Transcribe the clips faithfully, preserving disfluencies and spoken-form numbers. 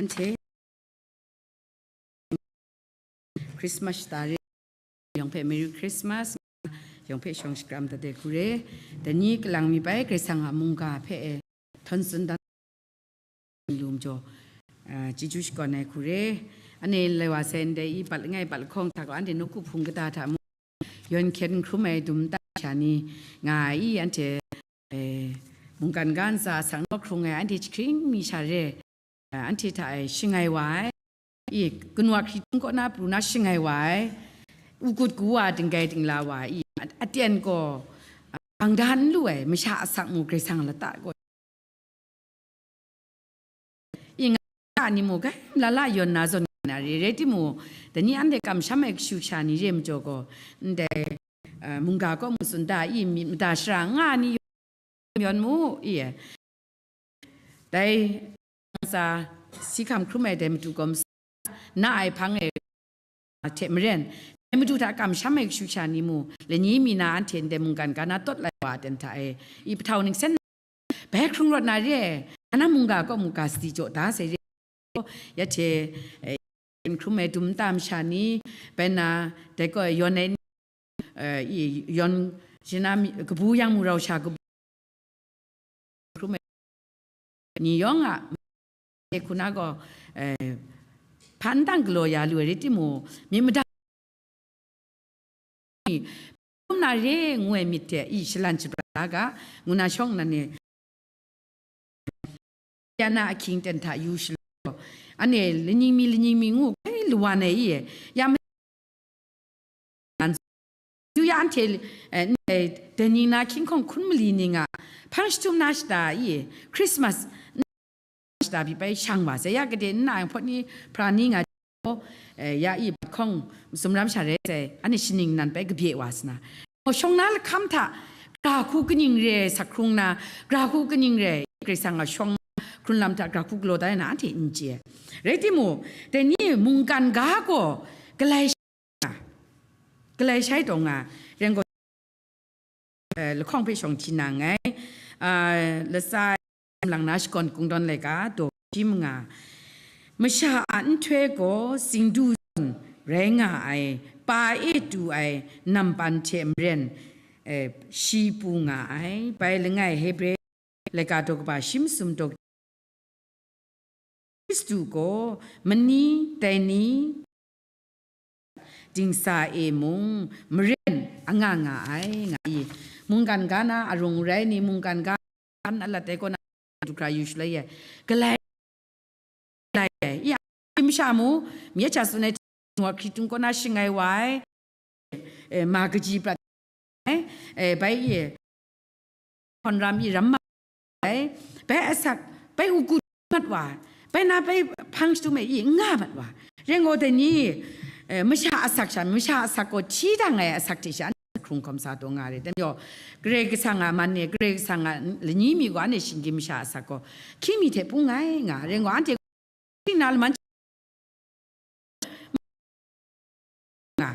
Anhte Christmas shata re, yawng hpe Merry Christmas, yawng hpe shawng shakram dat ai hku re. Dai ni kalang mi bai Karai Kasang a mungga hpe e htawn tsun dan lu majaw, ah, chyeju shakawn ai hku re. Anhte lai wa sai ndai i bat langai bat lahkawng hta gaw, anhte nawku hpung kata hta mung, yawn hkyen hkrum ai dum nta masha ni nga ai i, anhte, eh, mungkan ga ntsa asak naw hkrung ai anhte jahkring mi sha re, eh, anhte hta e shangai wa ai, i, kanu a hkritung kaw na pru na shangai wa ai, u gut gu wa dinggai dingla wa ai i, a-, aten gaw, ah, bang da n lu ai, masha asak mu Karai Kasang a lata gaw i, nga ni mu, grai malala yawn na zawn na re, rai timung, dai ni anhte kamsham ai kashu kasha ni re majaw gaw, ndai, ah, mungga kaw mu tsun da i, myit mada shara nga ni yawn mu i, dai sa si hkam hkrum ai dai matu gaw na ai hpang e hte maren, dai matu hta kamsham ai kashu kasha ni mu, lani mi na anhte ndai mungkan ga na tawt lai wa ten hta e, i, pahtau ning sen bai hkrung rawt na re ai, ana mungga kaw mu ga sadi jaw da sai re, ya hte, eh, hkrum ai dum nta masha ni, bai na, dai gaw yawn ai, eh, i, yawn, shi na mi, kabu yang mu rau sha kabu hkrum ai ni yawng a, hku na gaw, eh, hpan dang galaw ya lu ai rai timung, myit mada ni, hkrum na re ngu ai myit hte i shalan shabra la ga, ngu na shawng nan e, ya na ahkying ten hta yu shalaw, anhte lanying mi, lanying mi ngu, grai lawan ai i, ya ma-, yu ya anhte, eh, ndai, dai ni na hkying hkawng hkun mali ning a hpang shatup na shata i, Christmas shata pyi bai shang wa sai, ya gade nna ai hpawt ni, hpra ni nga, eh, ya i bat hkawng masum ram sha rai sai, anhte shaning nan bai kabye wa sa na, shawng na lahkam hta, gra hku kaning re ai sak hkrung na, gra hku kaning re ai, Karai Kasang a shawng hkrun lam hta gra hku galaw da ai na anhte n chye ai. Rai timung, dai ni mungkan ga gaw galai shai nga, galai shai taw nga, ren gaw, eh, lahkawng hpe shawng hti na nngai. a, latsa lang na shakawn kungdawn laika daw shi manga. Masha a nhtoi gaw singdu zawn rai nga ai, pa e tu ai nampan hte maren, eh, shi pu nga ai. Bai langai Hebre laika daw kaba shi masum daw Hkristu gaw mani dai ni dingsa e mung maren anga nga ai, nga i. Mungkan ga na arung rai ni, mungkan ga na alat ai kaw na du hkra yu shaloi e, galai, galai e. Ya, masha mu, myit sha tsun ai, wa hkritung kaw na shing ai wa ai, eh, ma kaji prat ai, eh, bai i, hkawn ram i ram ma ai, bai asak, bai u gu mat wa, bai na bai hpang shadu me i nga mat wa. Rai gaw dai ni, eh, masha asak sha, masha asak gaw hti dang ai asak hte sha, hkrung hkawm sa taw nga re. Dai majaw, Karai Kasang a man e, Karai Kasang a lani mi gaw, anhte shinggyim masha asak gaw, hkying mi hte pung ai nga, rai gaw, anhte na laman nga.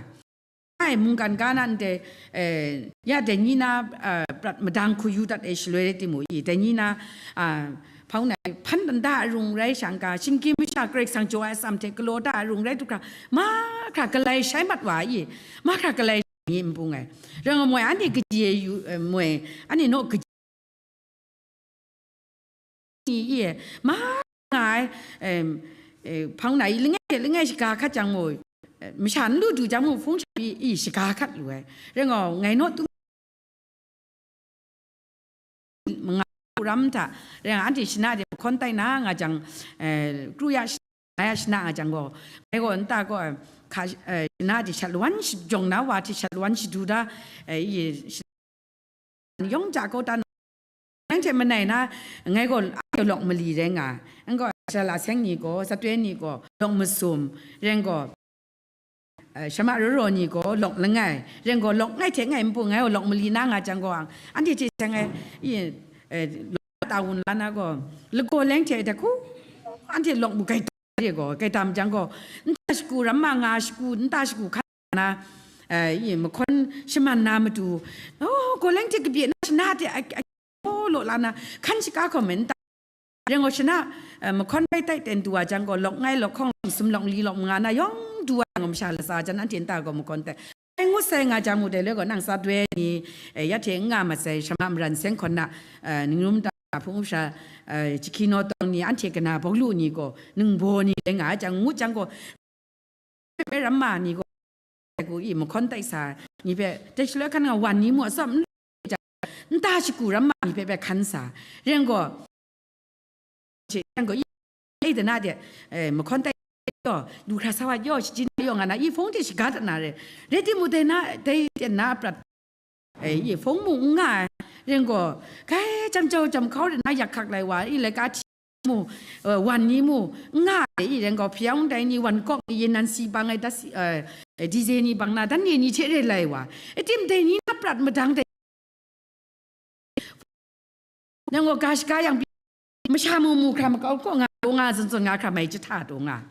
Ai, mungkan ga na ndai, eh, ya dai ni na, eh, prat madang hku yu dat ai shaloi rai timung i, dai ni na, ah, hpang na hpan nta arung rai shang ga, shinggyim masha Karai Kasang jaw ai atsam hte galaw da arung rai du hkra, mahkra galai shai mat wa i, mahkra galai ni n bung ai. Rai nga moi, anhte kaji e yu, eh, moi, anhte naw kaji ni i, ma nga ai, em, eh, hpang na i langai hte langai shaga hkat jang mu, eh, masha n lu du jang mu, hpung sha i, i shaga hkat lu ai. Rai nga, ngai naw tu manga ram hta, rai nga, anhte shana de hkawn tai na nga jang, eh, kru ya shana ya shana nga jang gaw, ngai gaw nta gaw, eh, hka, eh, shana de shat lawan shi-, jawng na wa hte shat lawan shadu da, eh, i, yawng ja kau ta na, nang hte manai na, ngai gaw, a lawk mali rai nga, ngai gaw, shala seng ni gaw, satoi ni gaw, lawk masum, rai gaw, eh, shama raro ni gaw, lawk langai, rai gaw, lawk ngai hte ngai npu, ngai gaw lawk mali na nga jang gaw, anhte hte seng ai, i, eh, lawk ta wun la na gaw, lagaw leng hte da hku, anhte lawk mu gai re gaw, kai tam jang gaw, nta shagu ram ma nga shagu, nta shagu hkan na, eh, i, mahkawn shaman na matu, oh, gaw leng hte kabye na shana hte, a, a, oh, law la na, hkan shaga hkawm e nta. Rai gaw shana, eh, mahkawn bai tai ten du wa jang gaw, lawk ngai, lawk hkawng, lawk sum, lawk li, lawk manga na yawng du wa jang gaw, masha latsa jan anhte nta gaw mahkawn tai. Ai ngut sai nga jang mu dai le gaw, nang sa doi ni, eh, ya hte n nga mat sai, shama maran seng hkawn na, eh, ningrum ta hpung sha, eh, jahki naw tawng ni, anhte kana bawlu ni gaw, ningbaw ni rai nga ai jang, ngut jang gaw, hpe ram ma ni gaw, gu i mahkawn tai sa ni hpe, dai shaloi hkan nga wan ni mu atsawm n lu jang, nta shagu ram ma ni hpe bai hkan sa, rai gaw, hte rai gaw, i, i dana de, eh, mahkawn tai yaw, lu hkra sa wa yaw, shajin yaw nga na, i hpung hte shaga dat na re, rai timung dai na, dai ten na a prat, eh, i hpung mung n nga ai, rai gaw, kai jam jau jam hkau re na yak hkak lai wa, i laika hti mu, eh, wan ni mu, n nga ai, i rai gaw, hpyawng dai ni, wan kawk ni, yin nan si bang ai, dat si, eh, eh, D J ni bang na, dan ye ni hte re lai wa, i tim dai ni na prat madang dai, nang gaw ga shaga yang pyi, masha mu mu hkra makau kaw nga, taw nga, zawn zawn nga hkra mai jahta taw nga.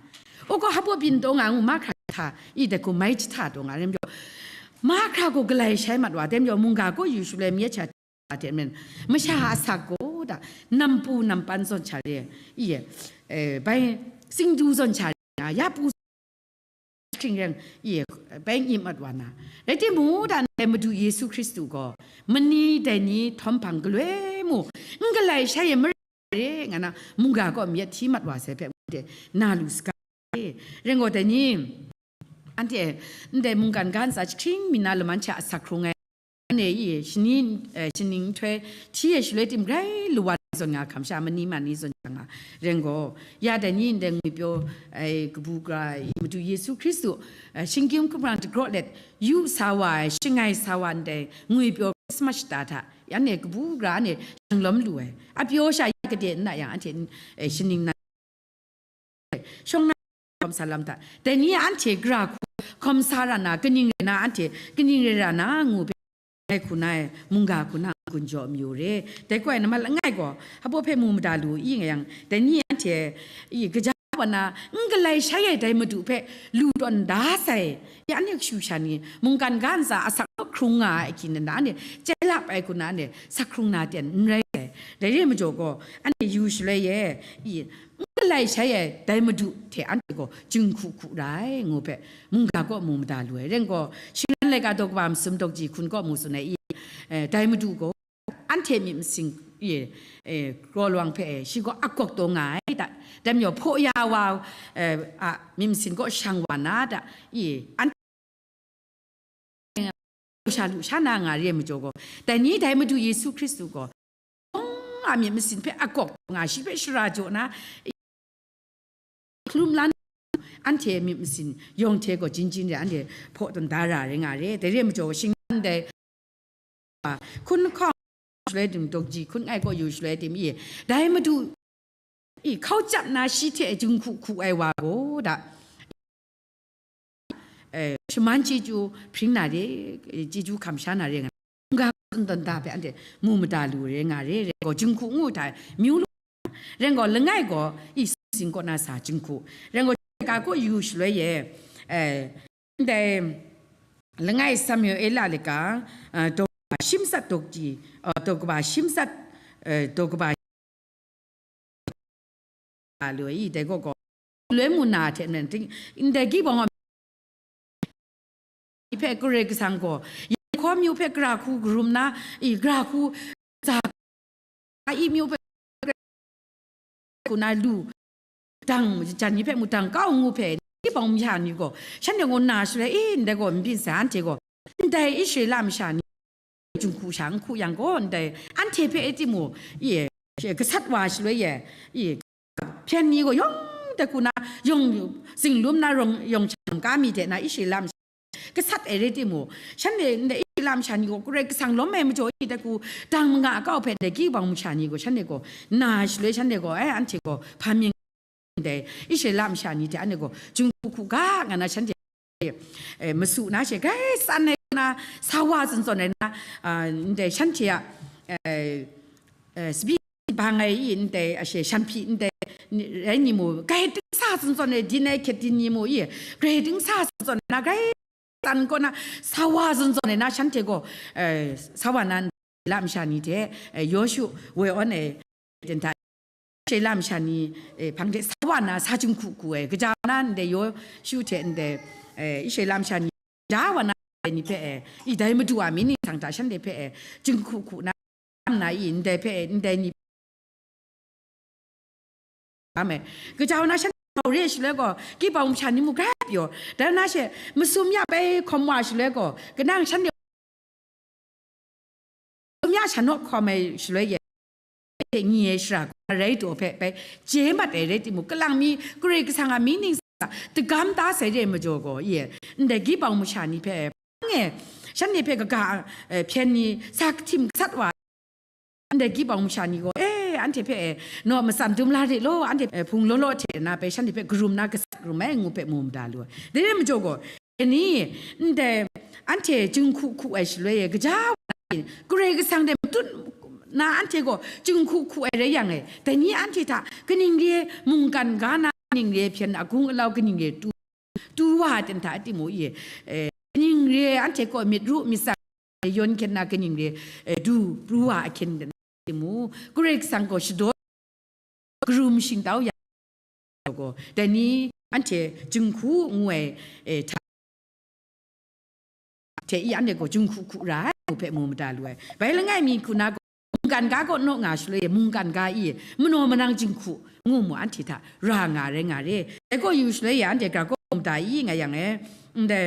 U gaw hpa byin taw nga ngu ma hkra jahta, i dai hku mai jahta taw nga, rai majaw, mahkra gaw galai shai mat wa, dai majaw mungga gaw yu shaloi myit sha hte men, masha a asak gaw da, nampu nampan zawn sha re, i, eh, bai singdu zawn sha re na, ya pu hkring reng, i, bai n-, mat wa na. Rai timung, dan ai Madu Yesu Hkristu gaw, mani dai ni htawm hpang galoi mu, n galai shai e mare nga na, mungga gaw myit hti mat wa sai hpe, de na lu saga, rai gaw, dai ni, anhte ndai mungkan ga ntsa jahkring mi na laman hta asak hkrung ai, Anhte i shani, eh, shaning nhtoi hti e shaloi tim grai lawan zawn nga hkam sha, mani man ni zawn nga, rai gaw, ya dai ni ndai ngwipyaw, eh, kabu gara i Madu Yesu Hkristu, eh, shinggyim hkumhkrang dagraw let yu sa wa ai, shangai sa wa ndai ngwipyaw Krismas shata hta, anhte kabu gara anhte shanglawm lu ai. A pyaw sha ya gade n na yang, anhte, eh, shaning na shawng na hkawm sa lam hta. Dai ni anhte gara hku hkawm sa ra na, kaning rai na anhte, kaning rai ra na ngu hpe, ngai hku na ai, mungga hku na n-gun jaw mayu re. Dai gaw ai, nambat langai gaw, hpa hpe mu mada lu i nga yang, dai ni anhte i kaja wa na, n galai shai ai dai Madu hpe lu tawn da sai, ya anhte kashu sha ni, mungkan ga ntsa asak hkrung nga ai ahkying nan, anhte chye lap ai hku na, anhte sak hkrung na ten n rai sai. Dai re ai majaw gaw, anhte yu shaloi e, i, n galai shai ai dai Madu hte anhte gaw jinghku hku ra ai, ngu hpe, mungga kaw mu mada lu ai. Rai gaw, shingran laika daw kaba masum dawk ji hkun kaw mu tsun ai, i, eh, dai Madu gaw, anhte myit masin, i, eh, kraw lawang hpe, shi gaw akawk taw nga ai, da, dai majaw, hpaw ya wa, eh, a myit masin kaw shang wa na, da, i, an sha lu sha na nga re ai majaw gaw, dai ni dai Madu Yesu Hkristu gaw, yawng a myit masin hpe akawk nga, shi hpe shara jaw na, hkalum lan, anhte myit masin yawng hte gaw jin jin re, anhte hpaw tawn da ra re nga re. Dai re ai majaw gaw, shingran dai, hkun hkawng shaloi tim, dawk ji hkun ngai kaw yu shaloi tim, i, dai Madu, i, hkau chyap na shi hte jinghku hku ai wa gaw, da, eh, shaman chyeju hpring na re, eh, chyeju hkam sha na re nga, mungga tsun tawn da hpe anhte mu mada lu re nga re, rai gaw, jinghku ngu hta myu lu, rai gaw, langai gaw, i, sin kaw na sa jinghku, rai gaw, ka kaw yu shaloi e, eh, ndai langai Samuela laika, eh, daw kaba shi matsat dawk ji, eh, daw kaba shi matsat, eh, daw kaba a lu ai, i, dai gaw gaw, loi mu na hte maren ting, ndai kibawng a, i hpe Karai Kasang gaw, Yerihko myu hpe gara hku karum na, i, gara hku za, a i myu hpe ku na lu, dang, jan ni hpe mudang kau ngu hpe, kibawng masha ni gaw, shanhte gaw na shaloi, i, ndai gaw n byin sai, anhte gaw, ndai Israela masha ni, jinghku sha n hku yang gaw, ndai anhte hpe e timung, i, gasat wa shaloi e, i, hpyen ni gaw yawng hte ku na, yawng zinglum na rawng, yawng hkyam ka mi de na, Israela masha gasat ai rai timung, shanhte ndai Israela masha ni gaw Karai Kasang lawm ai majaw i hte ku, dang manga kau hpe ndai kibawng masha ni gaw, shanhte gaw na shaloi, shanhte gaw, ai, anhte gaw hpa mying ndai Israela masha ni hte anhte gaw jinghku hku ga nga na, shanhte, eh, masu na she, grai tsan ai na, sa wa zawn zawn ai na, ah, ndai shanhte a, eh, eh, sabi bang ai i ndai, a she shanhpyi ndai, ni, rai ni mu, grai dingsa zawn zawn ai, din ai hkyet din ni mu i, grai dingsa zawn zawn ai na, grai tsan kaw na, sa wa zawn zawn ai na, shanhte gaw, eh, sa wa na, Israela masha ni hte, eh, Yawshu woi awn ai, ten hta, Israela masha ni, eh, hpang de sa wa na, sa jinghku hku ai, gaja na ndai Yawshu hte ndai, eh, Israela masha ni da wa na, ndai ni hpe, eh, i, dai Madu a mying ningsang hta shanhte hpe, eh, jinghku hku na, na i, ndai hpe, eh, ndai ni, a me, gaja wa na shanhte mau re shaloi gaw, kibawng masha ni mu grai pyaw, dai na she, masum ya bai hkawm wa shaloi gaw, kanang shanhte masum ya sha naw hkawm ai shaloi e, nyi ai shara rai taw hpe bai chye mat ai rai timung, kalang mi Karai Kasang a mying ningsang hta dagam da sai re ai majaw gaw, i, ndai kibawng masha ni hpe, nge, shanhte hpe kaga, eh, hpyen ni sa kahtim gasat wa, ndai kibawng masha ni gaw, eh, anhte hpe, eh, naw matsan dum la re law, anhte, eh, hpung law law hte na bai shanhte hpe karum na gasat karum ai ngu hpe mu mada lu ai. Dai re ai majaw gaw, dai ni, ndai, anhte jinghku hku ai shaloi e, gaja wa na, Karai Kasang de matut na anhte gaw jinghku hku ai rai yang e, dai ni anhte hta kaning re mungkan ga na, kaning re hpyen agung alau kaning re tu, tu wa ai ten hta timung i, eh, kaning re anhte gaw myit ru myit tsang, yawn hkyen na kaning re, eh, du pru wa ahkyen timung, Karai Kasang gaw shadaw karum shingtau ya gaw, dai ni anhte jinghku ngu ai, eh, hta, hte i anhte gaw jinghku hku ra ai ngu hpe mu mada lu ai. Bai langai mi hku na gaw, mungkan ga kaw naw nga shaloi e, mungkan ga i manaw manang jinghku ngu mu anhte hta ra nga rai nga re. Dai gaw yu shaloi e, anhte gara kaw mu mada i nga yang e, ndai,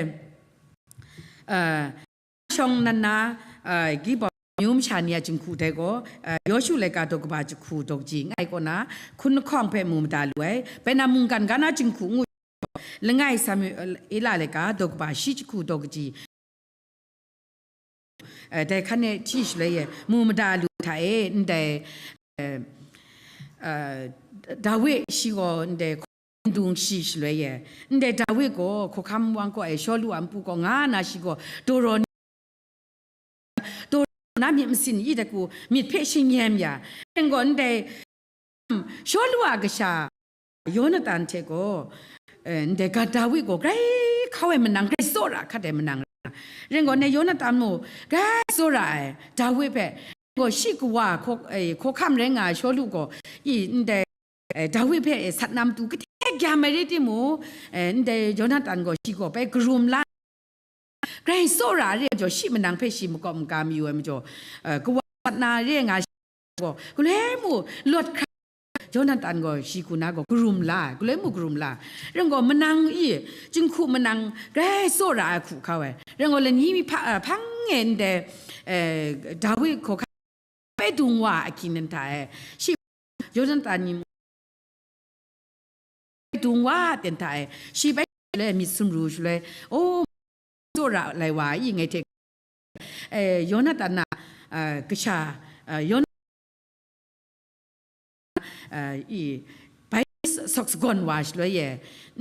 ah, shawng nan na, ah, kibawng myu masha ni a jinghku dai gaw, ah, Yawshu laika daw kaba jahku daw kaji ngai kaw na, hkun lahkawng hpe mu mada lu ai. Bai na mungkan ga na jinghku ngu, langai Samuela laika daw kaba shi jahku daw kaji, eh, dai hkan e hti shaloi e, mu mada lu hta e, ndai, eh, eh, Dawi shi gaw ndai hkawhkam dung shi shaloi e, ndai Dawi gaw hkawhkam wang kaw e, Shawlu a npu kaw nga na shi gaw daw raw ni, daw raw na myit masin i hte ku myit hpe shingyem ya, ning gaw ndai, Shawlu a kasha Yonatan hte gaw, eh, ndai ga Dawi gaw grai hkau ai manang, grai tsawra hkat ai manang ra, ring gaw, ndai Yonatan mung grai tsawra ai Dawi hpe gaw shi kawa hkaw-, eh, hkawhkam rai nga ai Shawlu gaw, i, ndai, eh, Dawi hpe, eh, sat na matu kahte gyam ai rai timung, eh, ndai Yonatan gaw shi gaw bai karum la, grai tsawra re ai majaw, shi manang hpe shi makawp maga mayu ai majaw, eh, kawa sat na re nga shi gaw, galoi mu lawt hkra, Yonatan gaw shi hku na gaw karum la ai, galoi mu karum la ai. Ren gaw manang i, jinghku manang grai tsawra ai hku hkau ai. Ren gaw lani mi hpa-, eh, hpang e ndai, eh, Dawi hkawhkam bai dung wa a ahkying hta e, shi Yonatan ni dung wa ten hta e, shi bai shaloi myit sumru shaloi, o, tsawra lai wa i ngai hte, eh, Yonatan a, eh, kasha, eh, Yon-, eh, i, bai sok sagawn wa shaloi e,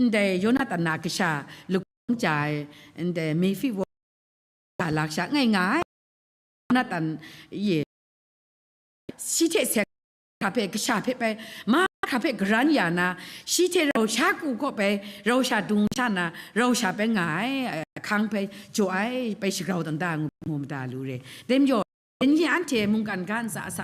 ndai Yonatan a kasha lagawng ja ai, ndai Mefibosheth a lasha ngai nga ai. Yonatan ye, shi hte seng hkra hpe, kasha hpe bai, mahkra hpe garan ya na, shi hte rau sha ku kaw bai, rau sha dung sha na, rau sha bai nga ai, eh, ahkang bai jaw ai, bai shagrau dan da ngu, ngu mada lu re. Dai majaw, dai ni anhte mungkan ga ntsa a sa,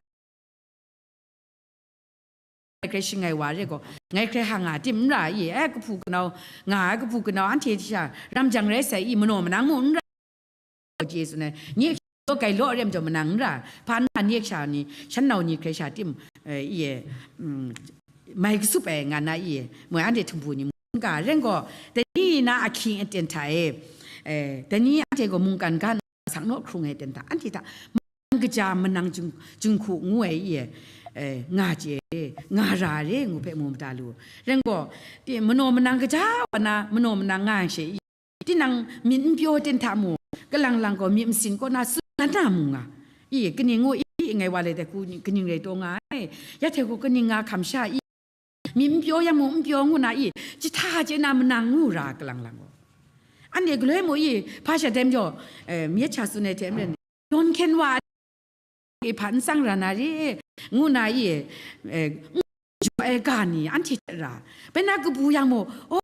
ngai hkrai shangai wa re gaw, ngai hkrai hang nga tim n ra i, eh, kahpu kanau, nga ai kahpu kanau, anhte sha ram jang rai sai i, manaw manang mu n ra. Jesu ne, nye law gai law rem jaw manang n ra, hpa na nye sha ni, shan nau ni hkrai sha tim, eh, i e, mm, mai kasup ai nga na i e, moi anhte htingbu ni mu n ga, ren gaw, dai ni na ahkying aten hta e, eh, dai ni anhte gaw mungkan ga na sak naw hkrung ai ten hta, anhte hta, manang kaja, manang jung-, jinghku ngu ai i e, eh, nga chye, nga ra re ngu hpe mu mada lu. Ren gaw, ti-, manaw manang kaja wa na, manaw manang nga ai she i, tinang myit n pyaw ten hta mu, kalang lang gaw myit masin kaw na tsun dan na mu nga. I, kaning ngu i, ngai wa lai dai hku ni, kaning rai taw nga ai? Ya hte gaw kaning nga hkam sha i? Myit n pyaw yang mu, n pyaw ngu na i, jahta chye na manang ngu ra kalang lang gaw. Anhte galoi mu i, hpa sha dai majaw, eh, myit sha tsun ai hte maren, dawn hkyen wa e hpa n tsang ra na re, ngu na i, eh, n jaw ai ga ni anhte hte ra, bai na kabu yang mu, o,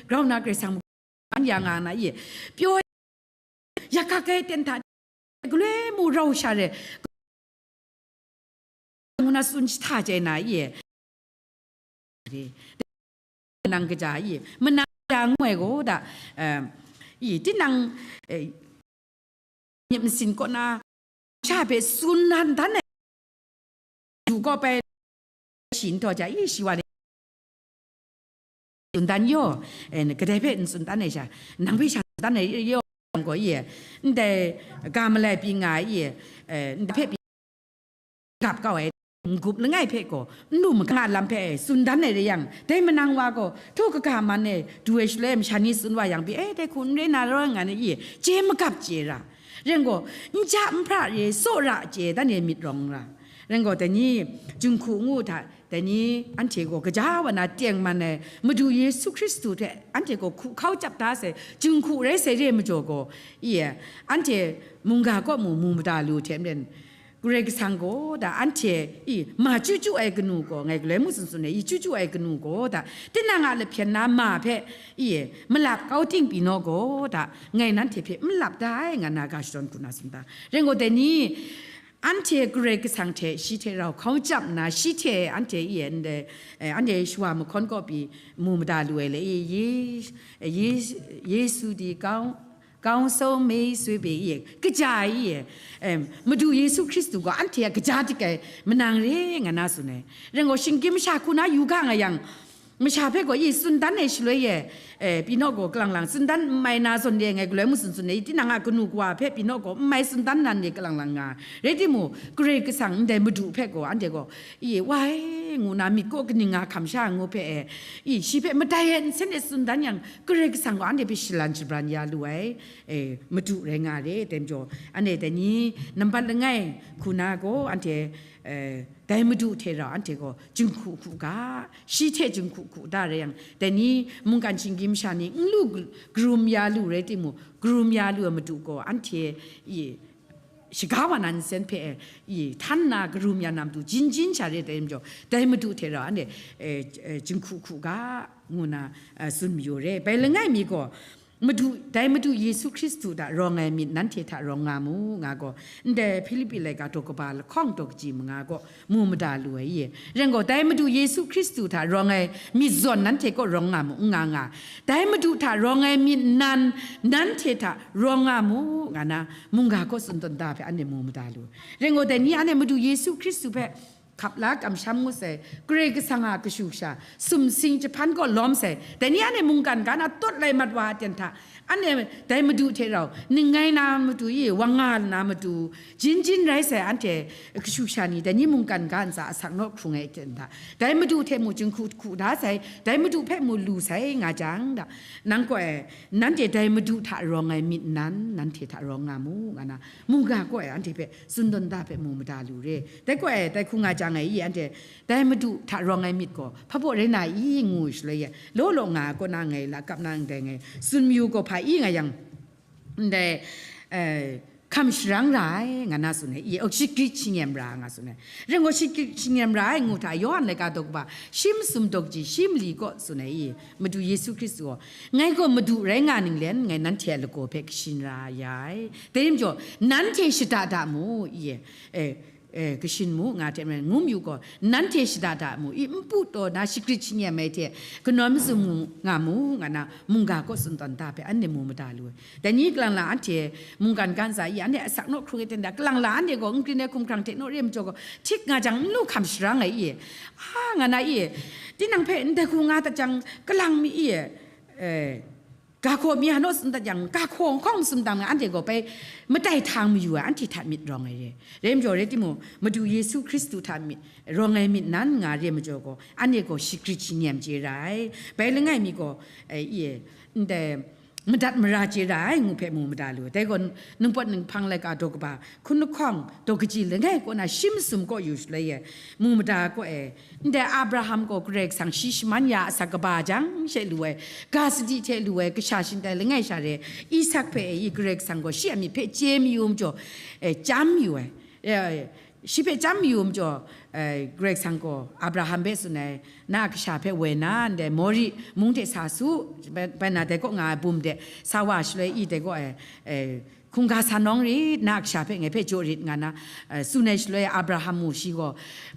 grau na Karai Kasang an ya nga na i, pyaw ya ga gai ten hta, galoi mu rau sha re, ngu na tsun jahta chye na i, manang kaja i, manang kaja ngu ai gaw da, eh, i, tinang, eh, myit masin kaw na sha hpe tsun dan dan ai, du kaw bai shi nhtawm ja i, shi wa ni tsun dan yaw, eh, kadai hpe n tsun dan ai sha, nang hpe sha tsun dan ai yaw, gaw i, ndai ga malai pyi nga ai i, eh, ndai hpe pyi gap kau ai, n-gup langai hpe gaw, n lu maga lam hpe tsun dan ai rai yang, dai manang wa gaw, htaw kaga man e du ai shaloi, masha ni tsun wa yang pyi, eh, dai hku n rai na rawng nga ni i, chye magap chye ra. Ren gaw, n ja n hpra re, tsawra chye dan e myit rawng ra. Ren gaw, dai ni, jinghku ngu hta, dai ni, anhte gaw kaja wa na tengman ai Madu Yesu Hkristu hte anhte gaw hku hkau chyap da sai, jinghku rai sai re ai majaw gaw, i, anhte mungga kaw mu, mu mada lu hte maren, Karai Kasang gaw da anhte i ma chyu chyu ai kanu gaw, ngai galoi mu tsun tsun ai, i chyu chyu ai kanu gaw da, tinang a lahpyen na ma hpe i malap kau ting pyi naw gaw da, ngai nanhte hpe n lap da ai, nga na ga shadawn hku na tsun da. Ren gaw, dai ni, anhte Karai Kasang hte shi hte rau hkau chyap nna, shi hte anhte i ndai, eh, anhte shawa mahkawn kaw pyi mu mada lu ai le, i, Ye-, Ye-, Yesu di kau, ကောင်းဆုံးမိတ်ဆွေ pyi i, kaja i, em, Madu Yesu Hkristu gaw anhte a kaja dik ai manang re nga na tsun ai. Ren gaw, shinggyim masha hku na yu ga nga yang, masha hpe gaw i tsun dan ai shaloi e, eh, pyi naw gaw kalang lang tsun dan n mai na zawn re ai, ngai galoi mu tsun tsun ai, tinang a kanu kawa hpe pyi naw gaw n mai tsun dan nan re kalang lang nga. Rai timung, Karai Kasang ndai Madu hpe gaw anhte gaw, i, wa e, ngu na myit kaw kaning nga hkam sha ngu hpe e, i, shi hpe madai ai nsen e tsun dan yang, Karai Kasang gaw anhte hpe shalan shabran ya lu ai, e, Madu rai nga re, dai majaw, anhte dai ni nambat langai hku na gaw, anhte, e, dai Madu hte rau anhte gaw jinghku hku ga, shi hte jinghku hku da rai yang, dai ni mungkan shinggyim masha ni n lu grum ya lu rai timung, grum ya lu ai Madu gaw anhte, i, shaga wa na nsen hpe, i, htan na karum ya na matu, jin jin sha re dai majaw, dai Madu hte rau anhte, e, e, jinghku hku ga, ngu na, e, tsun mayu re. Bai langai mi gaw, Madu, dai Madu Yesu Hkristu hta rawng ai myit nanhte hta rawng nga mu, nga gaw, ndai Hpilipi laika daw kaba lahkawng daw kaji manga gaw mu mada lu ai ye. Rai gaw, dai Madu Yesu Hkristu hta rawng ai myit zawn nanhte kaw rawng nga mu, n nga nga. Dai Madu hta rawng ai myit nan nanhte hta rawng nga mu, nga na mungga kaw tsun tawn da hpe anhte mu mada lu. Rai gaw, dai ni anhte Madu Yesu Hkristu hpe hkap la kamsham ngut sai, Karai Kasang a kashu sha, sumsing jahpan kaw lawm sai, dai ni anhte mungkan ga na tawt lai mat wa a ten hta, anhte dai Madu hte rau, ning ngai na matu i, wang nga na matu, jin jin rai sai anhte kashu sha ni, dai ni mungkan ga ntsa asak naw hkrung ai ten hta, dai Madu hte mu jinghku hku da sai, dai Madu hpe mu lu sai nga jang da, nang kaw e, nanhte dai Madu hta rawng ai myit nan, nanhte hta rawng nga mu, nga na, mungga kaw e anhte hpe tsun tawn da hpe mu mada lu re. Dai kaw e, dai hku nga jang e i, anhte dai Madu hta rawng ai myit gaw hpa baw rai na i, ngu shaloi e, law law nga ai kaw na ngai, lakap na ndai ngai, tsun mayu gaw hpa i nga yang, ndai, eh, hkam sharang ra ai, nga na tsun ai, i, oh, shagrit shingem ra, nga tsun ai. Rai gaw, shagrit shingem ra ai, ngu hta, Yawhan laika daw kaba, shi masum daw kaji, shi mali kaw tsun ai, i, Madu Yesu Hkristu gaw, ngai gaw Madu rai nga ninglen, ngai nanhte a lagaw hpe kashin ra ya ai. Dai rim jaw, nanhte shada da mu, i, eh, eh, kashin mu, nga hte maren, ngu mayu gaw, nanhte shada da mu, i, npu taw na shagrit shingem ai hte, kanawn mazum mu, nga mu, nga na, mungga kaw tsun tawn da hpe anhte mu mada lu ai. Dai ni kalang la anhte mungkan ga ntsa i, anhte asak naw hkrung e ten da, kalang la anhte gaw n grin ai hkumhkrang hte naw re ai majaw gaw, htik nga jang n lu hkam sharang ai i, a, nga na i, tinang hpe ndai hku nga dat jang, kalang mi i, eh, ga hkaw mi a naw tsun dat yang, ga hkaw hkawng masum dang na anhte gaw bai matai htang mayu ai, anhte hta myit rawng ai re. Rai majaw rai timung, Madu Yesu Hkristu hta myit, rawng ai myit nan nga re majaw gaw, anhte gaw shagrit shingem chye ra ai. Bai langai mi gaw, eh, i, ndai, madat mara chye ra ai ngu hpe mu mada lu. Dai gaw, ningpawt ninghpang laika daw kaba, hkun lahkawng, daw kaji langai kaw na shi masum kaw yu shaloi e, mu mada kaw e, ndai Abraham gaw Karai Kasang shi shaman ya asak kaba jang she lu ai, ga sadi hte lu ai, kasha shingtai langai sha re, Isak hpe e i Karai Kasang gaw shi a myit hpe chye mayu majaw, e, chyam yu ai. E, shi hpe chyam mayu majaw, e, Karai Kasang gaw Abraham hpe tsun ai, na a kasha hpe woi na, ndai Mori mung hte sa su, bai, bai na dai kaw nga ai bum de sa wa shaloi i dai kaw e, e, hkungga sa nawng rit, na a kasha hpe ngai hpe jaw rit, nga na, eh, tsun ai shaloi Abraham mu shi gaw,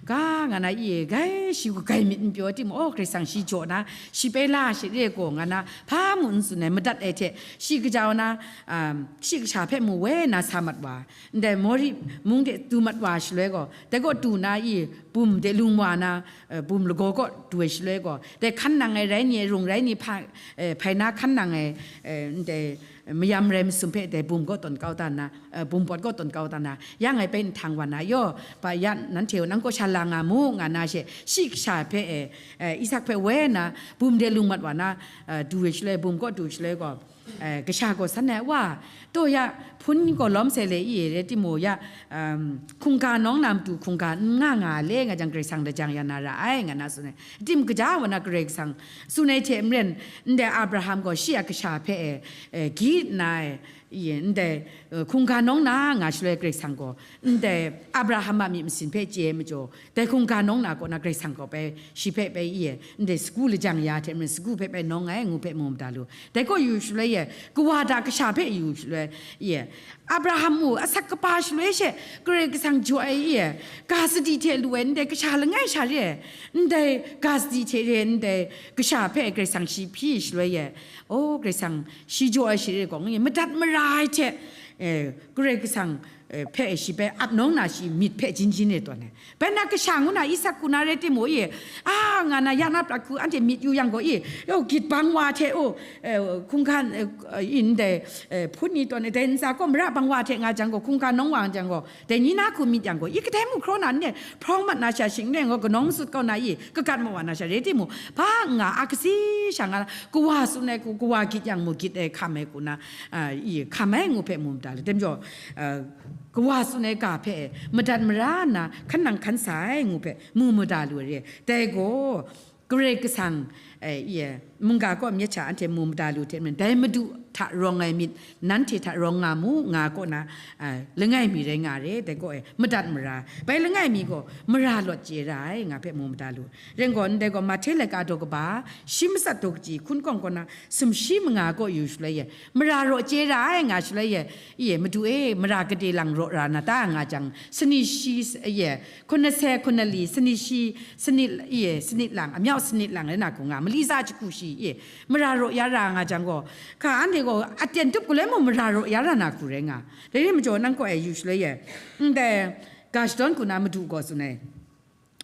ga nga na i, gai shi gaw gai myit n pyaw timung, oh, Karai Kasang shi jaw na, shi bai la shi re gaw, nga na, hpa mu n tsun ai, madat ai hte, shi kaja wa na, um, shi kasha hpe mu woi na sa mat wa, ndai Mori mung de du mat wa shaloi gaw, dai gaw du na i, bum de lung wa na, eh, bum lagaw kaw du ai shaloi gaw, dai hkan nang ai rai ni, rung rai ni, hpa, eh, hpai na hkan nang ai, eh, ndai, mayam rai masum hpe dai bum kaw tawn kau da na, eh, bum pawt kaw tawn kau da na, ya ngai bai nhtang wa na yaw, pa ya nanhte nang kaw sha la nga mu, nga na she, shi kasha hpe, eh, eh, Isak hpe woi na, bum de lung mat wa na, eh, du ai shaloi, bum kaw du shaloi gaw, eh, kasha gaw san ai, wa, taw ya, hpun gaw lawm sai le i, rai timung ya, um, hkungga nawng na matu hkungga n nga nga le, nga jang Karai Kasang lajang ya na ra ai, nga na tsun ai. Tim kaja wa na Karai Kasang tsun ai hte maren, ndai Abraham gaw shi a kasha hpe e, e, gyi nna e, i, ndai, e, hkungga nawng na nga shaloi Karai Kasang gaw, ndai Abraham a myit masin hpe chye ai majaw, dai hkungga nawng na kaw na Karai Kasang gaw bai, shi hpe bai i e, ndai sagu lajang ya hte maren sagu hpe bai nawng ai ngu hpe mu mada lu. Dai kaw yu shaloi e, kawa da kasha hpe yu shaloi, i e, Abraham mu, asak kaba shaloi she, Karai Kasang jaw ai i e, ga sadi hte lu ai, ndai kasha langai sha re, ndai ga sadi hte re, ndai kasha hpe Karai Kasang shi hpyi shaloi e, o, Karai Kasang shi jaw ai shi re gaw, ngi madat mara ai hte, e, Karai Kasang, e, hpe shi bai ap nawng na shi myit hpe jin jin e tawn ai. Bai na kasha ngu na Isak ku na rai timung e, a, nga na ya na prat hku anhte myit yu yang gaw i, o, git bang wa hte, o, e, hkungga, e, e, ndai, e, hpun ni tawn ai, dai ntsa kaw mara bang wa hte nga jang gaw, hkungga nawng wa jang gaw, dai ni na hku myit yang gaw, i kadai mu hkraw na n-, hprawng mat na sha shing n rai gaw, kanawng masut kau na i, kagat ma wa na sha rai timung, hpa n nga a kasi sha nga, kawa tsun ai hku, kawa git yang mu git ai hkam ai hku na, a, i, hkam ai ngu hpe mu mada lu. Tem jaw, a, kawa tsun ai ga hpe madat mara nna hkan nang hkan sa ai ngu hpe mu mada lu ai re. Dai gaw, Karai Kasang, e, i e, mungga kaw myit sha anhte mu mada lu hte maren, dai Madu hta rawng ai myit, nanhte hta rawng nga mu, nga kaw na, a, langai mi rai nga re, dai kaw e, madat mara. Bai langai mi gaw, mara lawt chye ra ai, nga hpe mu mada lu. Rai gaw, ndai gaw, Mahte laika daw kaba, shi matsat daw kaji, hkun kawng kaw na, sumshi manga kaw yu shaloi e, mara raw chye ra ai, nga shaloi e, i e, Madu e, mara gade lang raw ra na ta, nga jang, sani shi, i e, hkun nase, hkun nali, sani shi, sani, i e, sani lang, amyau sani lang, rai na hku nga, mali tsa jahku shi, i e, mara raw ya ra nga jang gaw, hka anhte gaw aten tup galoi mung mara raw ya ra na hku rai nga. Dai rai majaw nang kaw e yu shaloi e, ndai ga shadawn hku na Madu gaw tsun ai.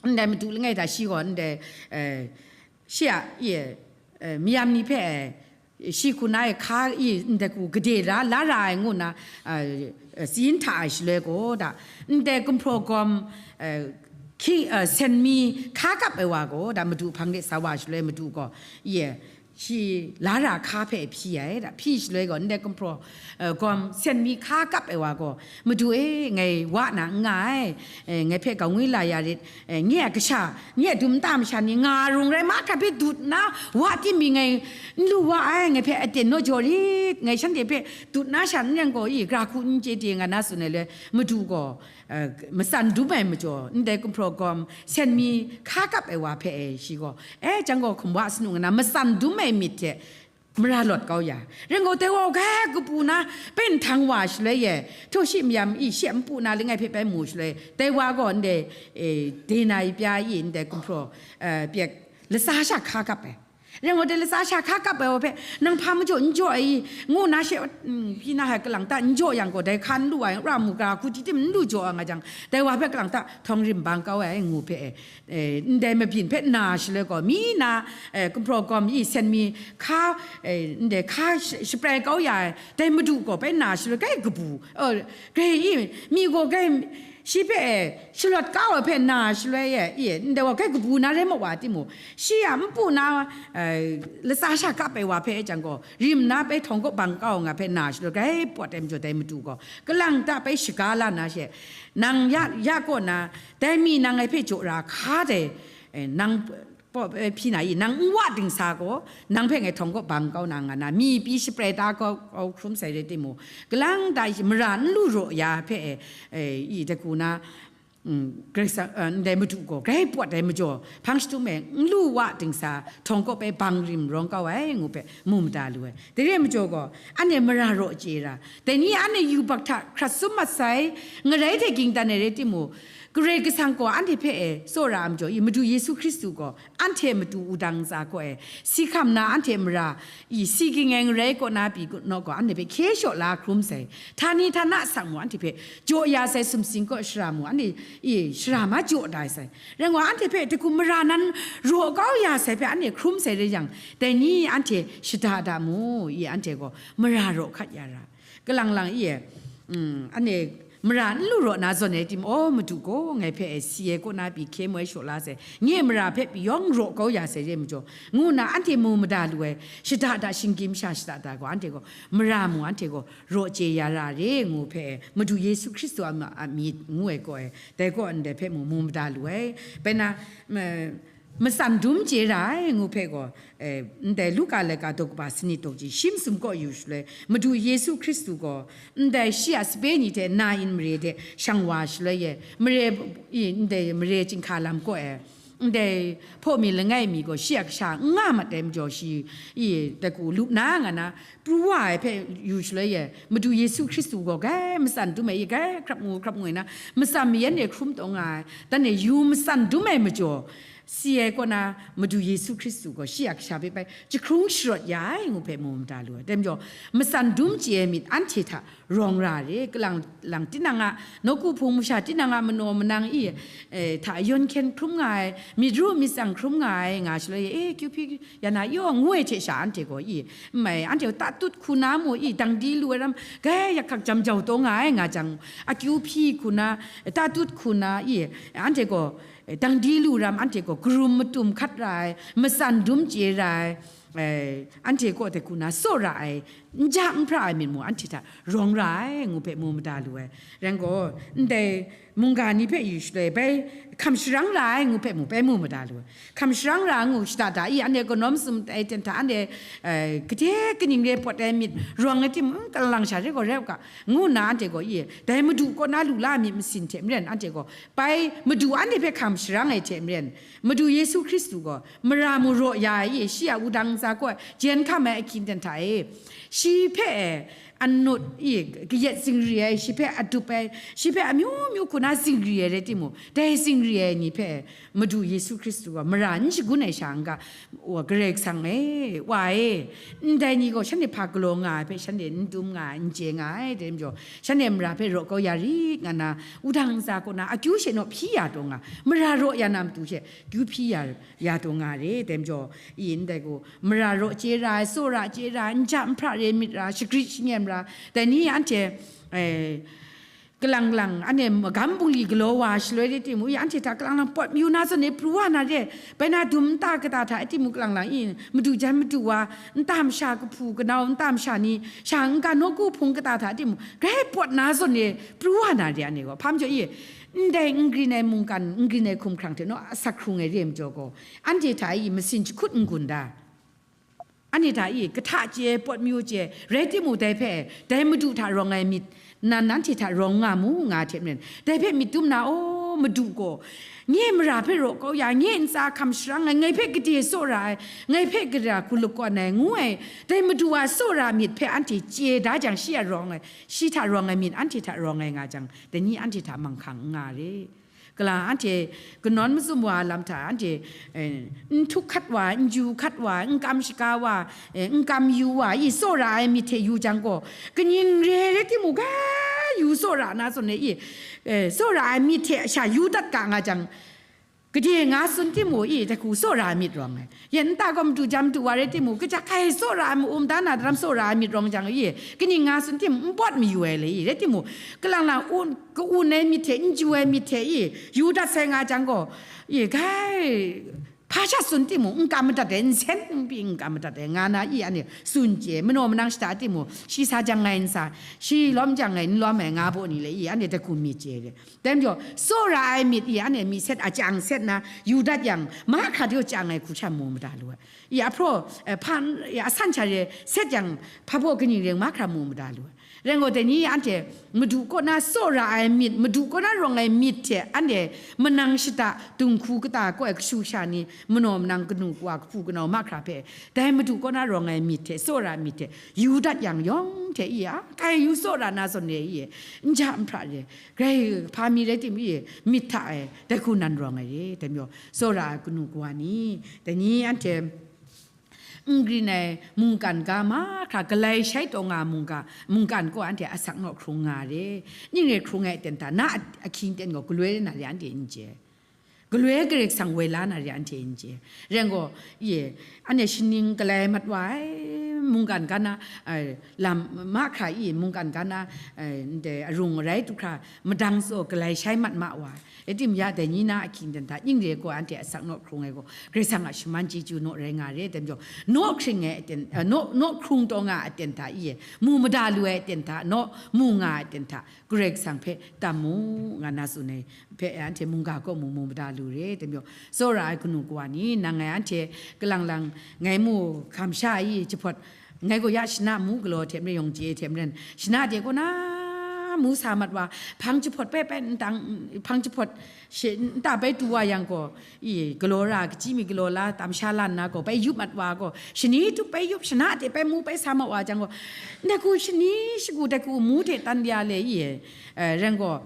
Ndai Madu langai hta shi gaw ndai, eh, shi a, i, eh, mayam ni hpe, eh, shi hku na e hka i ndai hku gade la, la ra ai ngu na, eh, eh, tsin hta ai shaloi gaw da, ndai gumhpraw gawm, eh, hki, eh, sen mi hka kap ai wa gaw da, Madu hpang de sa wa shaloi Madu gaw, i, shi la ra hka hpe hpyi ai da, hpyi shaloi gaw, ndai gumhpraw, eh, gawm sen mi hka kap ai wa gaw, Madu e, ngai wa na n nga ai, eh, ngai hpe gangwi la ya rit, eh, nye a kasha, nye a dum nta masha ni nga rung rai mahkra hpe dut nna, wa tim mi ngai n lu wa ai, ngai hpe aten naw jaw rit, ngai shanhte hpe dut na sha n yang gaw, i, gara hku n chye de nga na tsun ai le, Madu gaw, eh, matsan dum ai majaw, ndai gumhpraw gawm sen mi hka kap ai wa hpe e, shi gaw, eh, jang gaw hkum wa sanu nga na, matsan dum ai myit hte mara lawt kau ya. Rai gaw, dai wa hkai kabu na, pen htang wa shaloi e, htaw shi mayam i she npu na langai hpe bai mu shaloi, dai wa gaw ndai, eh, dena i pya i ndai gumhpraw, eh, pyek latsa sha hka kap ai. Rai gaw, dai latsa sha hka kap ai wa hpe, nang hpa majaw n jaw ai i, ngu na she, mm, pyi na hai kalang ta n jaw yang gaw, dai hka n lu ai, ra mu gara hku ti tim n lu jaw ai nga jang, dai wa hpe kalang ta htawng rim bang kau ai, ngu hpe, eh, ndai mabyin hpe na shaloi gaw, mi na, eh, gumhpraw gawm i sen mi hka, eh, ndai hka sh-, shaprai kau ya ai, dai Madu gaw bai na shaloi, grai kabu, eh, grai i, mi gaw grai, shi hpe, eh, shalawt kau ai hpe na shaloi e, i, ndai wa grai kabu na rai ma wa timung, shi a npu na, eh, latsa sha kap ai wa hpe jang gaw, rim na bai htawng kaw bang kau nga hpe na shaloi, grai pawt ai majaw dai Madu gaw, kalang ta bai shaga la na she, nang ya, ya kaw na, dai mi nang ngai hpe jaw ra hka dai, eh, nang paw, eh, hpyi na i, nang n wa dingsa gaw, nang hpe ngai htawng kaw bang kau na nga na, mi pyi shaprai ta kau, kau hkrum sai rai timung, kalang ta mara n lu raw ya hpe, eh, i, dai hku na, mm, Karai Kasang, eh, ndai Madu gaw, grai pawt ai majaw, hpang shadum e, n lu wa dingsa, htawng kaw bai bang rim rawng kau ai, ngu hpe mu mada lu ai. Dai re ai majaw gaw, anhte mara raw chye ra, dai ni anhte yubak hta hkrat sum mat sai, ngarai hte ging dan ai rai timung, Karai Kasang gaw anhte hpe e tsawra ai majaw i, Madu Yesu Hkristu gaw anhte matu wudang ntsa kaw e, si hkam na anhte mara i, si ging ai ngarai kaw na pyi naw gaw, anhte hpe hkye shaw la hkrum sai, htani htana asak mung anhte hpe jaw ya sai, sumsing kaw shara mung anhte i, shara ma jaw da sai. Rai ngai, anhte hpe dai hku mara nan raw kau ya sai hpe anhte hkrum sai rai yang, dai ni anhte shada da mu i, anhte gaw mara raw hkat ya ra. Kalang lang i e, mm, anhte mara n lu raw na zawn ai tim, aw, Madu gaw ngai hpe si ai kaw na pyi hkye moi shaw la sai, nye mara hpe pyi yawng raw kau ya sai re majaw, ngu nna anhte mu mada lu ai, shada da shinggyim sha shada da gaw, anhte gaw mara mu anhte gaw raw chye ya ra re ngu hpe, Madu Yesu Hkristu a ma-, a myit ngu ai kaw e, dai kaw ndai hpe mu, mu mada lu ai. Bai na, ma-, matsan dum chye ra ai ngu hpe gaw, eh, ndai Luka laika daw kaba sanit daw kaji shi masum kaw yu shaloi, Madu Yesu Hkristu gaw ndai shi a sape ni hte na-in mare de shang wa shaloi e, mare i, ndai mare chyinghka lam kaw e, ndai hpaw mi langai mi gaw shi a kasha n nga mat ai majaw, shi i dai hku lup na nga na, pru wa ai hpe yu shaloi e, Madu Yesu Hkristu gaw grai matsan dum ai i, grai hkrap ngu hkrap ngu ai na, matsan mayan e hkrum taw nga ai, dan e yu matsan dum ai majaw, si ai kaw na Madu Yesu Hkristu gaw shi a kasha hpe bai jahkrung sharawt ya ai ngu hpe mu mada lu ai. Dai majaw, matsan dum chye ai myit anhte hta rawng ra re, kalang lang tinang a, nawku hpung masha tinang a manaw manang i, eh, hta yawn hkyen hkrum nga ai, myit ru myit tsang hkrum nga ai nga shaloi, eh, kyu hpyi ya na yaw ngu ai hte sha anhte gaw i, n mai, anhte gaw tatut hku na mu i, dang di lu ai ram, grai yak hkak jam jau taw nga ai nga jang, akyu hpyi hku na, tatut hku na i, anhte gaw, eh, dang di lu ram anhte gaw karum matum hkat ra ai, matsan dum chye ra ai, eh, anhte kaw de ku na tsawra ai, n ja n hpra ai myit mung anhte hta rawng ra ai, ngu hpe mu mada lu ai. Rai gaw, ndai mungga ni hpe yu shaloi, bai hkam sharang ra ai, ngu hpe mu, bai mu mada lu ai. Hkam sharang ra ngu shada da i, anhte kanawn masum ai ten hta, anhte, eh, gade kaning re pawt ai myit rawng ai timung, kalang sha re gaw rai u ga, ngu nna anhte gaw i, dai Madu kaw na lu la ai myit masin hte maren, anhte gaw bai Madu anhte hpe hkam sharang ai hte maren, Madu Yesu Hkristu gaw mara mu raw ya ai, shi a wudang ntsa kaw jen hkam ai ahkying ten hta e, shi hpe anut i kayat zingri ai, shi hpe adup ai, shi hpe amyu myu hku na zingri ai rai timung, dai zingri ai ni hpe Madu Yesu Hkristu gaw mara n shagun ai sha n ga, wa, Karai Kasang e, wa e, ndai ni gaw shanhte hpa galaw nga ai hpe shanhte n dum nga ai, n chye nga ai, dai majaw, shanhte mara hpe raw kau ya rit nga na, wudang ntsa kaw na akyu she naw hpyi ya taw nga, mara raw ya na matu she kyu hpyi ya, ya taw nga re, dai majaw, i ndai gaw, mara raw chye ra ai, tsawra chye ra ai, n ja n hpra re myit ra, shagrit shangyen ra, dai ni anhte, eh, kalang lang, anhte magam bungli galaw wa shaloi rai timung, i anhte hta kalang lang pawt mayu na zawn e pru wa na re, bai na dum nta kata hta e timung kalang lang i, madu jan madu wa, nta masha kahpu kanau, nta masha ni, sha n-ga nawku hpung kata hta e timung, grai pawt na zawn e pru wa na re, anhte gaw. Hpa majaw i, ndai n grin ai mungkan, n grin ai hkumhkrang hte naw asak hkrung ai re ai majaw gaw, anhte hta i masin jahkut n-gun da. Anhte hta i, kahta chye, pawt mayu chye, rai timung dai hpe, dai Madu hta rawng ai myit nan nanhte hta rawng nga mu, nga hte maren, dai hpe myit dum na, aw, Madu gaw, nye mara hpe raw kau ya, nye ntsa hkam sharang ai, ngai hpe gade tsawra ai, ngai hpe gade hku lakawn ai, ngu ai, dai Madu a tsawra myit hpe anhte chye da jang, shi a rawng ai, shi hta rawng ai myit anhte hta rawng ai nga jang, dai ni anhte hta manghkang n nga re. Kalang anhte kanawn mazum wa lam hta anhte, eh, n htuk hkat wa, n ju hkat wa, n kam shaga wa, eh, n kam yu wa, i tsawra ai myit hte yu jang gaw, kaning re rai timung, ga yu tsawra na zawn e i, eh, tsawra ai myit hte sha yu dat ga nga jang, gade nga tsun timung i, dai hku tsawra ai myit rawng ai. Yen nta gaw madu jan madu wa rai timung, kaja hkai tsawra ai ma-um da na daram tsawra ai myit rawng jang i, kaning nga tsun tim n pawt mayu ai le i, rai timung, kalang lang un, ka-un ai myit hte, n ju ai myit hte i, yu dat sai nga jang gaw, i, gai, hpa sha tsun timung, n kam madat ai, nsen n pyi n kam madat ai, nga na i, anhte tsun chye, manaw manang shada timung, shi sa jang ngai n sa, shi lawm jang ngai n lawm ai, nga baw ni le i, anhte dai hku myit chye re. Dai majaw, tsawra ai myit i, anhte mi set a chyang set na, yu dat yang, mahkra de chyang ai hku sha mu mada lu ai. I ahpraw, eh, hpan, i asan sha re set yang, hpa baw kaning ring mahkra mu mada lu ai. Rai gaw, dai ni anhte Madu kaw na tsawra ai myit, Madu kaw na rawng ai myit hte anhte manang shada, dunghku kata kaw ai kashu sha ni, manaw manang kanu kawa, kahpu kanau mahkra hpe, dai Madu kaw na rawng ai myit hte, tsawra ai myit hte, yu dat yang yawng hte i a, kai yu tsawra na zawn re i, n ja n hpra re, grai hpa mi rai timung i, myit hta e, dai hku nan rawng ai re, dai majaw, tsawra ai kanu kawa ni, dai ni anhte, n grin ai mungkan ga mahkra, galai shai taw nga mungga, mungkan kaw anhte asak naw hkrung nga re. Ning re hkrung ai ten hta, na ahkying ten gaw galoi na re anhte n chye. Galoi Karai Kasang woi la na re anhte n chye. Rai gaw, ye, anhte shaning galai mat wa ai, mungkan ga na, ai, lam mahkra i, mungkan ga na, ai, ndai arung arai du hkra, madang tsaw galai shai mat ma wa ai. Rai timung ya, dai ni na ahkying ten hta, ning re gaw anhte asak naw hkrung ai gaw, Karai Kasang a shaman chyeju naw rai nga re, dai majaw, naw hkring ai aten, eh, naw, naw hkrung taw nga ai aten hta i, mu mada lu ai aten hta, naw mu nga ai aten hta, Karai Kasang hpe tam mu, nga na tsun ai hpe, anhte mungga kaw mu, mu mada lu re, dai majaw, tsawra ai kanu kawa ni, nang ngai anhte kalang lang ngai mu hkam sha i, jahpawt, ngai gaw ya shana mu galaw hte maren, yawng chye hte maren, shana de kaw na mu sa mat wa, hpang jahpawt bai bai ntang, hpang jahpawt she nta bai du wa yang gaw, i, galaw ra, kachyi mi galaw la, tam sha lan na gaw, bai yup mat wa gaw, shani tup bai yup, shana de bai mu bai sa mat wa jang gaw, ndai hku shani shagu dai hku mu hte tan ya le i, eh, rai gaw,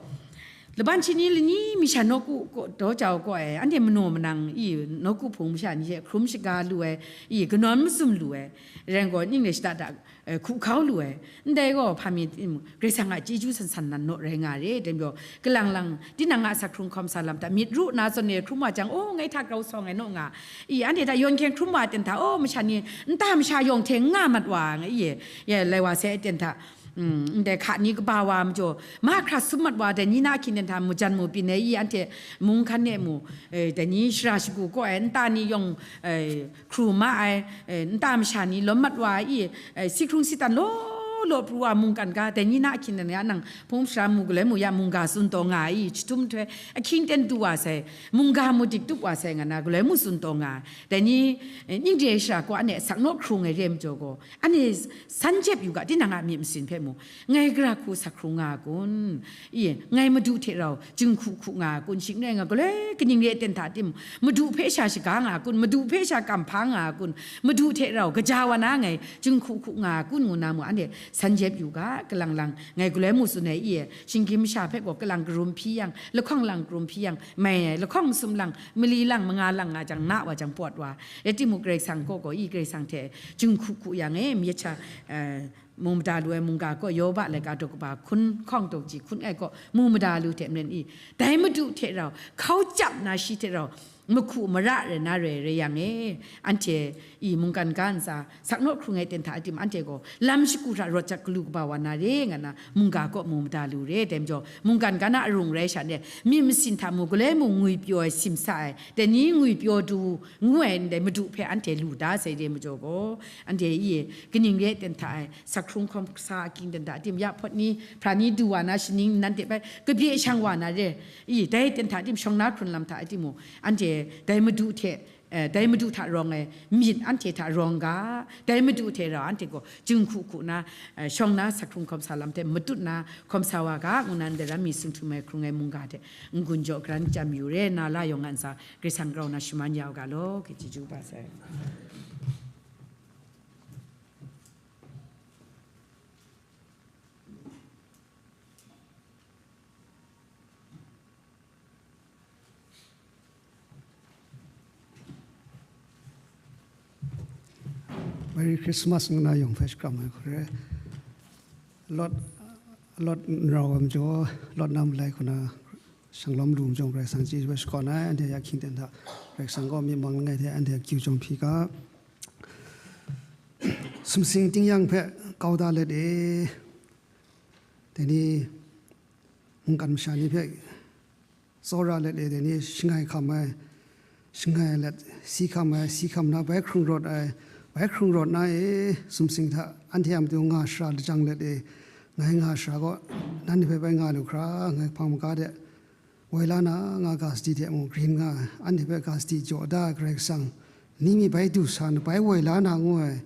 laban shani lani masha nawku kaw, daw jau kaw ai, anhte manaw manang i, nawku hpung masha ni hte hkrum shaga lu ai, i, kanawn mazum lu ai, rai gaw, ning le shada da, eh, hku hkau lu ai. Ndai gaw, hpa mi, tim, Karai Kasang a chyeju san san nan naw rai nga re, dai majaw, kalang lang, tinang a asak hkrung hkawm sa lam hta, myit ru na zawn e hkrum wa jang, o, ngai hta grau sawng ai naw nga, i, anhte hta yawn hkyeng hkrum wa ten hta, o, masha ni, nta masha yawng hte nga mat wa, nga, i, ye, lai wa sai ai ten hta, mm, ndai hka ni kaba wa majaw, mahkra sum mat wa, dai ni na ahkying dan hta mu jan mu byin ai i, anhte mung hkan e mu, eh, dai ni shara shagu kaw ai nta ni yawng, eh, hkru ma ai, eh, nta masha ni lawm mat wa ai i, eh, si hkrung si tan law law pru wa mungkan ga, dai ni na ahkying dan ya nang hpung shara mu galoi mu ya mungga tsun taw nga ai i, chyahtum nhtoi ahkying ten du wa sai, mungga mu dik tup wa sai nga na, galoi mu tsun taw nga ai. Dai ni, eh, ning de shara kaw anhte asak naw hkrung ai re majaw gaw, anhte san jep yu ga, tinang a myit masin hpe mu, ngai gara hku sak hkrung nga a kun? I, ngai Madu hte rau jinghku hku nga a kun? Shing rai nga, galoi kaning re ten hta tim, Madu hpe sha shaga nga a kun? Madu hpe sha kamhpa nga a kun? Madu hte rau kaja wa na ngai jinghku hku nga a kun? Ngu na mu, anhte san jep yu ga, kalang lang ngai galoi mu tsun ai i, shinggyim masha hpe gaw kalang karum hpyi yang, lahkawng lang karum hpyi yang, mai ai, lahkawng masum lang, mali lang, manga lang nga jang, na wa jang pawt wa. Rai timung, Karai Kasang kaw gaw i, Karai Kasang hte jinghku hku yang e, myit sha, eh, mu mada lu ai mungga kaw, Yoba laika daw kaba hkun hkawng daw ji hkun ai kaw, mu mada lu hte maren i, dai Madu hte rau, hkau chyap na shi hte rau, mahku mara rai na rai, rai yang e, anhte i mungkan ga ntsa, sak naw hkrung ai ten hta tim, anhte gaw lam shagu hta rawt jat galu kaba wa na re, nga na, mungga kaw mu mada lu re. Dai majaw, mungkan ga na arung rai sha ne, myit masin hta mu, galoi mu ngwi pyaw ai, simsa ai, dai ni ngwi pyaw du ngu ai ndai Madu hpe anhte lu da sai re majaw gaw, anhte i kaning re ten hta ai, sak hkrung hkawm sa ahkying dan hta tim, ya hpawt ni, hpra ni du wa na, shaning nan de bai, kabye shang wa na re, i, dai ten hta tim, shawng na hkrun lam hta timung, anhte dai Madu hte, eh, dai Madu hta rawng ai myit anhte hta rawng ga, dai Madu hte rau anhte gaw jinghku hku na, eh, shawng na sak hkrung hkawm sa lam hte matut na hkawm sa wa ga, ngu na ndai ram mi sung htum ai hkrung ai mungga hte n-gun jaw garan chyam yu re, na la yawng a ntsa Karai Kasang rau na shaman ya u ga law, hkye chyeju kaba sai. Merry Christmas ngu na yawng hpe shakram ai hku re. Lawt, lawt n rau ai majaw, lawt na malai hku na, shang lawm lu majaw, Karai Kasang chyeju hpe shakawn ai, anhte ya hkying ten hta, Karai Kasang kaw myit mang langai hte anhte akyu chyawm hpyi ga. Sumsing tingnyang hpe kau da let e, dai ni mungkan masha ni hpe tsawra let e, dai ni shangai hkam ai, shangai let, si hkam ai, si hkam na bai hkrung rawt ai, bai hkrung rawt na e, sumsing hta anhte a matu nga shara lajang let e, ngai nga shara gaw, nanhte hpe bai nga lu hkra, ngai hpang maga de, woi la na nga ga sadi hte mung grin nga ai, anhte hpe ga sadi jaw da ai Karai Kasang, ni mi bai du sa na, bai woi la na ngu ai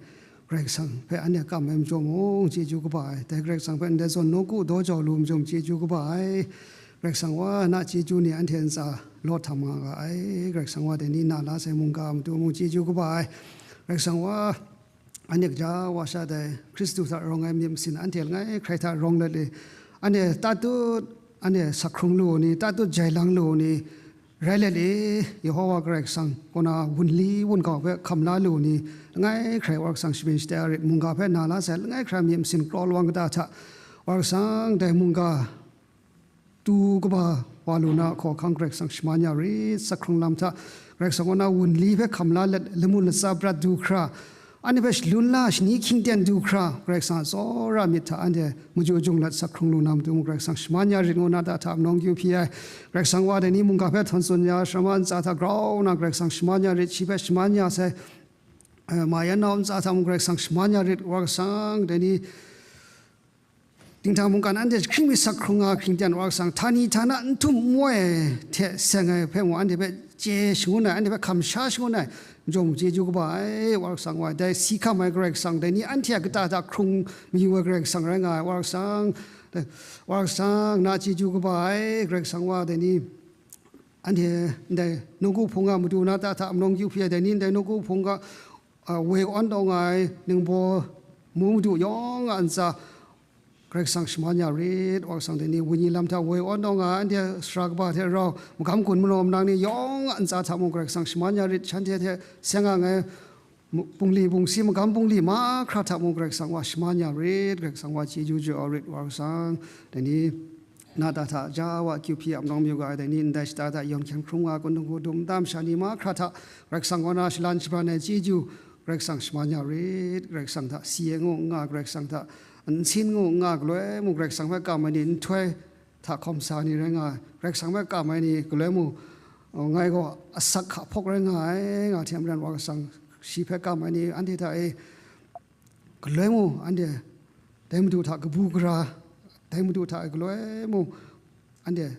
Karai Kasang hpe anhte kam ai majaw mung chyeju kaba ai, dai Karai Kasang hpe ndai zawn nawku daw jau lu majaw mung chyeju kaba ai, Karai Kasang wa, na chyeju ni anhte ntsa law htam nga ga ai, Karai Kasang wa, dai ni na la sai mungga a matu mung chyeju kaba ai, Karai Kasang wa, anhte kaja wa sha dai Hkristu hta rawng ai myit masin anhte langai hkrai hta rawng let le, anhte tatut, anhte sak hkrung lu ni, tatut jai lang lu ni, rai let le, Yehowa Karai Kasang kaw na wunli wungkau hpe hkam la lu ni, langai hkrai Wa Karai Kasang sharin shatai a rit, mungga hpe na la sai langai hkrai myit masin kraw lawang kata hta, Wa Karai Kasang dai mungga tu kaba wa lu na hkawhkang Karai Kasang shaman ya rit, sak hkrung lam hta Karai Kasang kaw na wunli hpe hkam la let, lamu latsa brat du hkra, anhte hpe shalun la shani hkying ten du hkra, Karai Kasang a tsawra myit hta anhte maju jung lat sak hkrung lu na matu mung Karai Kasang shaman ya rit ngu na da hta manawng kyu hpyi ai. Karai Kasang wa dai ni mungga hpe htawn tsun ya, sharama ntsa hta grau na Karai Kasang shaman ya rit, shi hpe shaman ya sai, eh, ma yan nau ntsa hta mung Karai Kasang shaman ya rit, Wa Kasang dai ni Dingtang mungkan anhte jahkring mi sak hkrung nga hkying ten Wa Kasang, htani htana n htum n wai ai hte seng ai hpe mung, anhte hpe chye shangun ai, anhte hpe hkam sha shangun ai, majaw mung chyeju kaba ai, Wa Kasang wa, dai si hkam ai Karai Kasang, dai ni anhte a kata hta hkrung mayu ai Karai Kasang rai nga ai, Wa Kasang, dai, Wa Kasang, na chyeju kaba ai, Karai Kasang wa, dai ni, anhte ndai nawku hpung a matu na ta hta manawng kyu hpyi ai, dai ni ndai nawku hpung a, a, woi awn taw nga ai, ningbaw mu madu yawng a ntsa, Karai Kasang shaman ya rit, Wa Kasang dai ni, wenyi lam hta woi awn taw nga ai, anhte sara kaba hte rau, magam gun manaw manang ni yawng a ntsa hta mung Karai Kasang shaman ya rit, shanhte hte seng nga ai, mu-, bungli bungsi, magam bungli mahkra hta mung Karai Kasang wa shaman ya rit, Karai Kasang wa chyeju jaw rit, Wa Kasang, dai ni, na ta hta ja wa kyu hpyi ap nawng mayu ga ai, dai ni ndai shata hta yawn hkyen hkrum nga, kun htung hku dum nta masha ni mahkra hta, Karai Kasang kaw na shalan shabran ai chyeju, Karai Kasang shaman ya rit, Karai Kasang hta si ai ngu n nga, Karai Kasang hta nsin ngu n nga galoi mung Karai Kasang hpe kam ai ni, nhtoi hta hkawm sa ni rai nga ai, Karai Kasang hpe kam ai ni galoi mung, ngai gaw asak hka hpawk rai nga ai, nga hte maren Wa Kasang shi hpe kam ai ni anhte hta e galoi mung anhte dai Madu hta kabu gara, dai Madu hta e galoi mung anhte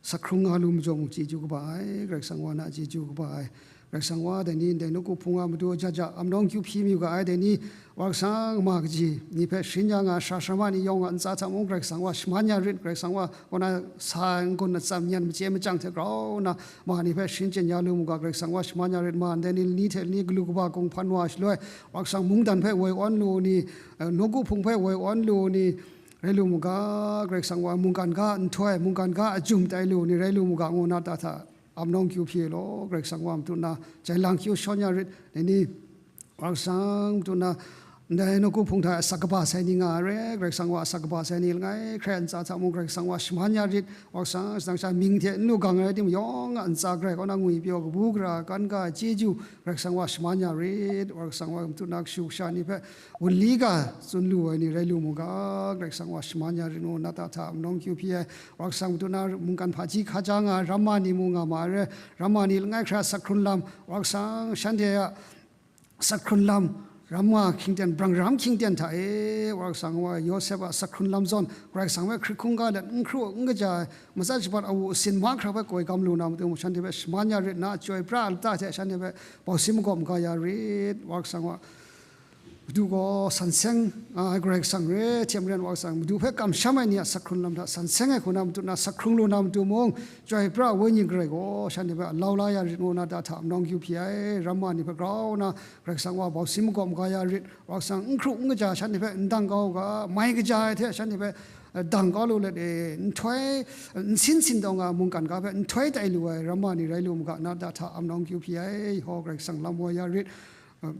sak hkrung nga lu majaw mung chyeju kaba ai, Karai Kasang Wa na chyeju kaba ai. Karai Kasang Wa, dai ni ndai nawku hpung a matu jaja amnawng kyu hpyi mayu ga ai, dai ni Wa Kasang ma kaji ni hpe sharin ya nga, sara sara ma ni yawng a ntsa hta mung Karai Kasang Wa shaman ya rit, Karai Kasang Wa kaw na sa ai n-gun atsam yan machye machyang hte grau nna ma ni hpe sharin chyen ya lu mu ga, Karai Kasang Wa shaman ya rit, ma ndai ni lani hte lani galu kaba gung hpan wa shaloi, Wa Kasang mungdan hpe woi awn lu ni, eh, nawku hpung hpe woi awn lu ni, rai lu mu ga, Karai Kasang Wa mungkan ga nhtoi, mungkan ga ajum tai lu ni rai lu mu ga, ngu na ta hta amnawng kyu hpyi law, Karai Kasang Wa matu na jai lang kyu shawn ya rit, dai ni Wa Kasang matu na ndai nawku hpung hta asak kaba sai ni nga ai re, Karai Kasang Wa asak kaba sai ni langai hkrai ntsa hta mung Karai Kasang Wa shaman ya rit, Wa Kasang, shadang sha mying hte n lu gang ai rai timung, yawng a ntsa Karai kaw na ngwi pyaw kabu gara kan ga ai chyeju, Karai Kasang Wa shaman ya rit, Wa Kasang Wa matu na kashu kasha ni hpe wunli ga tsun lu ai ni rai lu mu ga, Karai Kasang Wa shaman ya rit ngu, na ta hta amnawng kyu hpyi ai, Wa Kasang matu na mungkan hpaji hkaja nga ai ramma ni mu nga ma ai re, ramma ni langai hkra sak hkrun lam, Wa Kasang shanhte a sak hkrun lam, ramma hkying ten, brang ram hkying ten hta e, Wa Kasang Wa Yawsep a sak hkrun lam zawn, Karai Kasang hpe hkrit hkungga let n hkru n kaja ai, matsat shabat awu asin mahkra hpe koi gam lu na matu mung, shanhte hpe shaman ya rit nna, chyoi pra ai lata hte shanhte hpe bausim magawp maga ya rit, Wa Kasang Wa. Madu gaw san seng, a, ai Karai Kasang re, hte maren Wa Kasang, Madu hpe kamsham ai ni a sak hkrun lam hta san seng ai hku na matu na sak hkrung lu na matu mung, Chyoi pra ai Wenyi Karai gaw shanhte hpe lau la ya rit ngu na ta hta amnawng kyu hpyi ai, ramma ni hpe grau nna Karai Kasang Wa bausim magawp maga ya rit, Wa Kasang n hkru n kaja shanhte hpe n dang kau u ga, mai kaja ai hte shanhte hpe, eh, dang kau lu let e, nhtoi, eh, nsin sin taw nga mungkan ga hpe nhtoi tai lu ai ramma ni rai lu mu ga, na ta hta amnawng kyu hpyi ai, Yehowa Karai Kasang lam woi ya rit. Eh,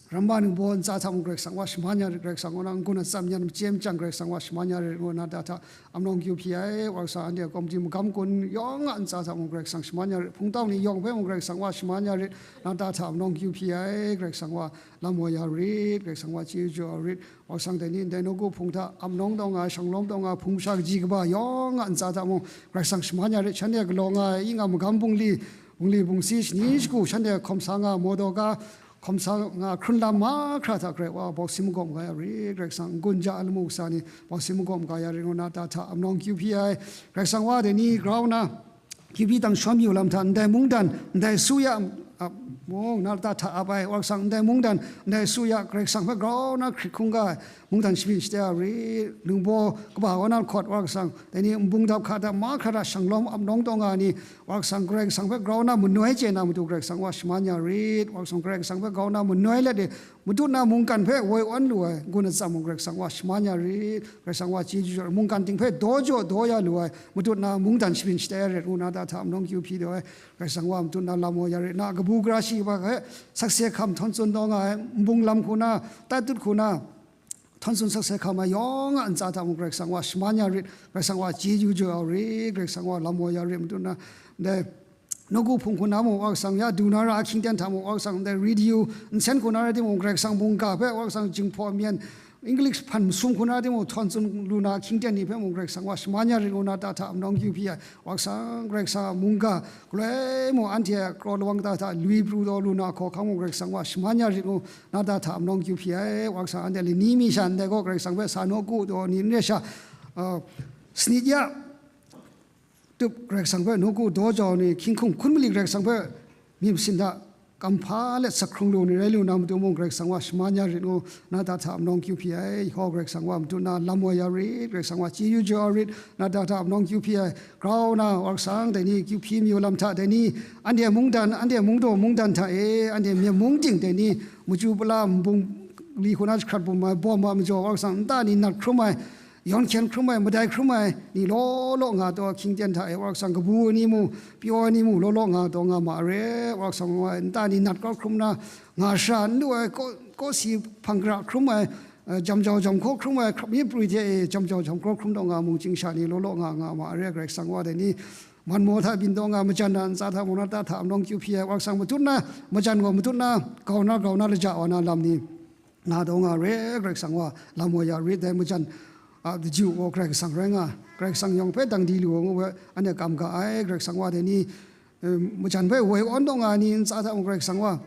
Ramma ningbaw ntsa hta mung Karai Kasang Wa shaman ya rit, Karai Kasang Wa na n-gun atsam yan machye machyang Karai Kasang Wa shaman ya rit ngu na ta hta amnawng kyu hpyi ai, Wa Kasang anhte a komiti magam kun yawng a ntsa hta mung Karai Kasang shaman ya rit, hpungtau ni yawng hpe mung Karai Kasang Wa shaman ya rit, na ta hta amnawng kyu hpyi ai, Karai Kasang Wa lam woi ya rit, Karai Kasang Wa chyeju jaw ya rit, Wa Kasang dai ni ndai nawku hpung hta amnawng taw nga ai, shanglawm taw nga ai, hpung masha kaji kaba yawng a ntsa hta mung Karai Kasang shaman ya rit, shanhte galaw nga ai, i nga magam bungli, bungli bungsi, shani shagu, shanhte hkawm sa nga ai, mawdaw ga, hkawm sa nga hkrun lam mahkra hta Karai Wa bausim magawp maga ya rit, Karai Kasang n-gun ja ai lamu kasa ni bausim magawp maga ya rit ngu na ta hta amnawng kyu hpyi ai, Karai Kasang Wa dai ni grau nna kyu hpyi dang shawn yu lam hta ndai mungdan, ndai suya, a, mung na ta hta ap ai, Wa Kasang ndai mungdan, ndai suya Karai Kasang hpe grau nna hkrit hkungga ai, mungdan shabyin shatai ya rit, ningbaw kaba kaw na lahkawt Wa Kasang, dai ni nbung dap hka dap mahkra hta shanglawm amnawng taw nga ai ni, Wa Kasang Karai Kasang hpe grau na manoi chye na matu Karai Kasang Wa shaman ya rit, Wa Kasang Karai Kasang hpe grau na manoi let e, matut na mungkan hpe woi awn lu ai, n-gun atsam mung Karai Kasang Wa shaman ya rit, Karai Kasang Wa chyeju jaw, mungkan ting hpe daw jaw daw ya lu ai, matut na mungdan shabyin shatai ya rit ngu na ta hta amnawng kyu hpyi taw ai, Karai Kasang Wa matut na lam woi ya rit, na kabu gara shi kaba hpe sakse hkam htawn tsun taw nga ai, nbung lam hku na, tatut hku na, htawn tsun sakse hkam ai yawng a ntsa hta mung Karai Kasang Wa shaman ya rit, Karai Kasang Wa chyeju jaw ya rit, Karai Kasang Wa lam woi ya rit, matut na, ndai nawku hpung hku na mung Wa Kasang ya du na ra ahkying ten hta mung Wa Kasang ndai radio nsen hku na rai timung, Karai Kasang mungga hpe Wa Kasang Jinghpaw Myen English hpan masum hku na rai timung, htawn tsun lu na ahkying ten ni hpe mung Karai Kasang Wa shaman ya rit ngu na ta hta amnawng kyu hpyi ai, Wa Kasang Karai Kasang mungga galoi mung anhte a kraw lawang kata hta lui pru taw lu na hkaw hkang mung Karai Kasang Wa shaman ya rit ngu na ta hta amnawng kyu hpyi ai, Wa Kasang anhte lani mi sha ndai gaw Karai Kasang hpe sa nawku taw ni n re sha, a, sanit ya tup Karai Kasang hpe nawku daw jau ni, hkying hkum hkun mali Karai Kasang hpe myit masin hta kam hpa let sak hkrung lu ni rai lu na matu mung Karai Kasang Wa shaman ya rit ngu na ta hta amnawng kyu hpyi ai, Yehowa Karai Kasang Wa matut na lam woi ya rit, Karai Kasang Wa chyeju jaw ya rit, na ta hta amnawng kyu hpyi ai, grau na Wa Kasang dai ni kyu hpyi mayu lam hta dai ni, anhte mungdan, anhte mungdaw mungdan hta e, anhte myen mung ting dai ni, machyu pala nbung li hku na jahkrat bum ai bawm a majaw Wa Kasang nta ni nat hkrum ai, yawn hkyen hkrum ai, madai hkrum ai ni law law nga taw ahkying ten hta e Wa Kasang kabu ai ni mu, pyaw ai ni mu law law nga taw nga ma ai re, Wa Kasang ngu ai nta ni nat kau hkrum na, nga shara n lu ai, kaw, kawsi hpang gara hkrum ai, eh, jam jau jam hkaw hkrum ai, hkrap myit prwi hte e jam jau jam hkaw hkrum taw nga mung chying sha ni law law nga nga ma ai re, Karai Kasang Wa dai ni, man maw hta byin taw nga, majan na ntsa hta mung na ta hta amnawng kyu hpyi ai, Wa Kasang matut na, majan gaw matut na, grau na grau na, laja wa na lam ni, nga taw nga re, Karai Kasang wa, lam wa ya rit, dai majan, a, daju gaw Karai Kasang rai nga, Karai Kasang yawng hpe dang di lu ai ngu ai, anhte kam ga ai, Karai Kasang wa dai ni, e, majan hpe woi awn taw nga ai ni ntsa hta mung Karai Kasang wa,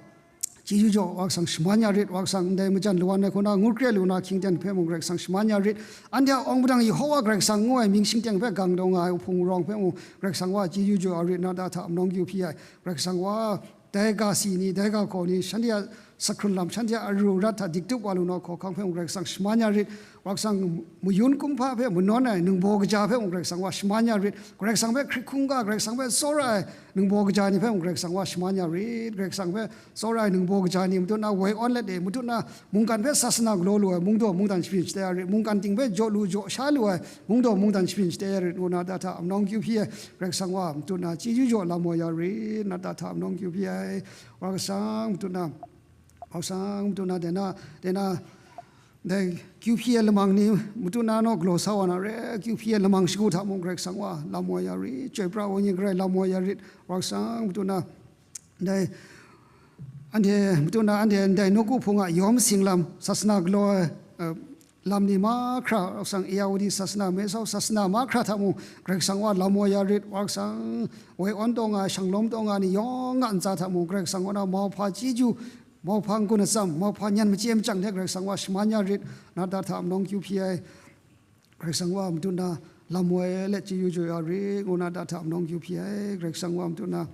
chyeju jaw, Wa Kasang shaman ya rit, Wa Kasang ndai majan lawan ai hku na, ngut kre lu na hkying ten hpe mung Karai Kasang shaman ya rit, anhte a awng padang Yehowa Karai Kasang ngu ai mying shingteng hpe gang taw nga ai Uhpung Wurang hpe mung Karai Kasang wa, chyeju jaw ya rit, na ta hta amnawng kyu hpyi ai, Karai Kasang wa, dai ga si ni, dai ga hkaw ni, shanhte a sakhkrun lam, shanhte a aru arat hta dik tup wa lu na hkawhkam hpe mung Karai Kasang shaman ya rit, Karai Kasang mayun kumhpa hpe manawn ai ningbaw kaja hpe mung Karai Kasang wa shaman ya rit, Karai Kasang hpe hkrit hkungga, Karai Kasang hpe tsawra ai ningbaw kaja ni hpe mung Karai Kasang wa shaman ya rit, Karai Kasang hpe tsawra ai ningbaw kaja ni, matut na woi awn let e, matut na mungkan hpe sasana galaw lu ai mungdaw mungdan shabyin shatai ya rit, mungkan ting hpe jaw lu jaw sha lu ai mungdaw mungdan shabyin shatai ya rit, ngu na ta hta amnawng kyu hpyi ai, Karai Kasang wa, matut na chyeju jaw lam wa ya rit, na ta hta amnawng kyu hpyi ai, Wa Kasang, matut na, Wa Kasang, matut na, dai na, dai na, dai kyu hpyi ai lamang ni, matut na naw galaw sa wa na re, kyu hpyi ai lamang shagu hta mung Karai Kasang wa, lam wa ya rit, chyoi pra ai wenyi garai lam wa ya rit, Wa Kasang, matut na, dai, anhte, matut na, anhte ndai nawku hpung a yawm sing lam, sasana galaw ai, eh, lam ni mahkra, Wa Kasang, Ayahudi sasana, Mesau sasana mahkra hta mung, Karai Kasang wa lam wa ya rit, Wa Kasang, woi awn taw nga, shanglawm taw nga ni yawng a ntsa hta mung, Karai Kasang wa na mauhpa chyeju, mauhpa n-gun atsam, mauhpa nyan machye machyang hte Karai Kasang wa shaman ya rit, na ta hta amnawng kyu hpyi ai, Karai Kasang wa matut na lam woi let chyeju jaw ya rit, ngu na ta hta amnawng kyu hpyi ai, Karai Kasang wa matut na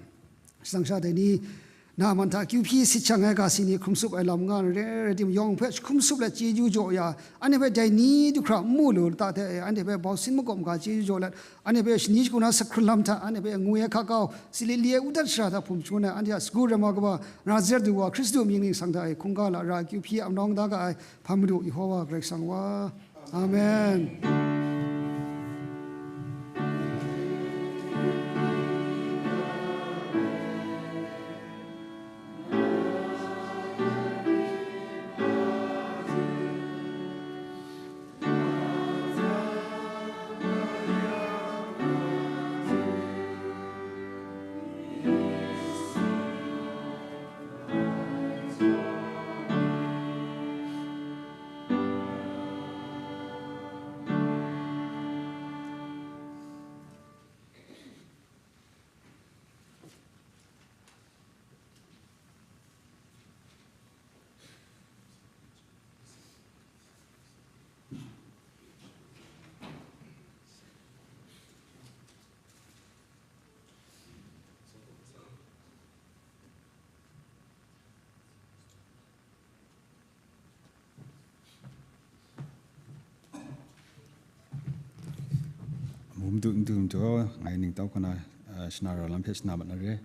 shadangsha dai ni, na man hta kyu hpyi sit shang ai ga si ni hkrum sup ai lam nga na re, rai timung, yawng hpe hkrum sup let chyeju jaw ya, anhte hpe dai ni du hkra n mu lu lata hte, anhte hpe bau sin magawm ga chyeju jaw let, anhte hpe shani shagu na sakhkrun lam hta, anhte hpe ngwi ai hka kau, sali li ai udat shara hta hpum shangun ai, anhte a sagu rema kaba, Nazaret du wa Hkristu mying ningsang hta e hkungga lara kyu hpyi amnawng da ga ai, Hpa Madu Yehowa Karai Kasang wa. Amen. Mum du, mdu, mdu, ngai ningtau hku na, ah, shana ra lam hpe shana mat na re.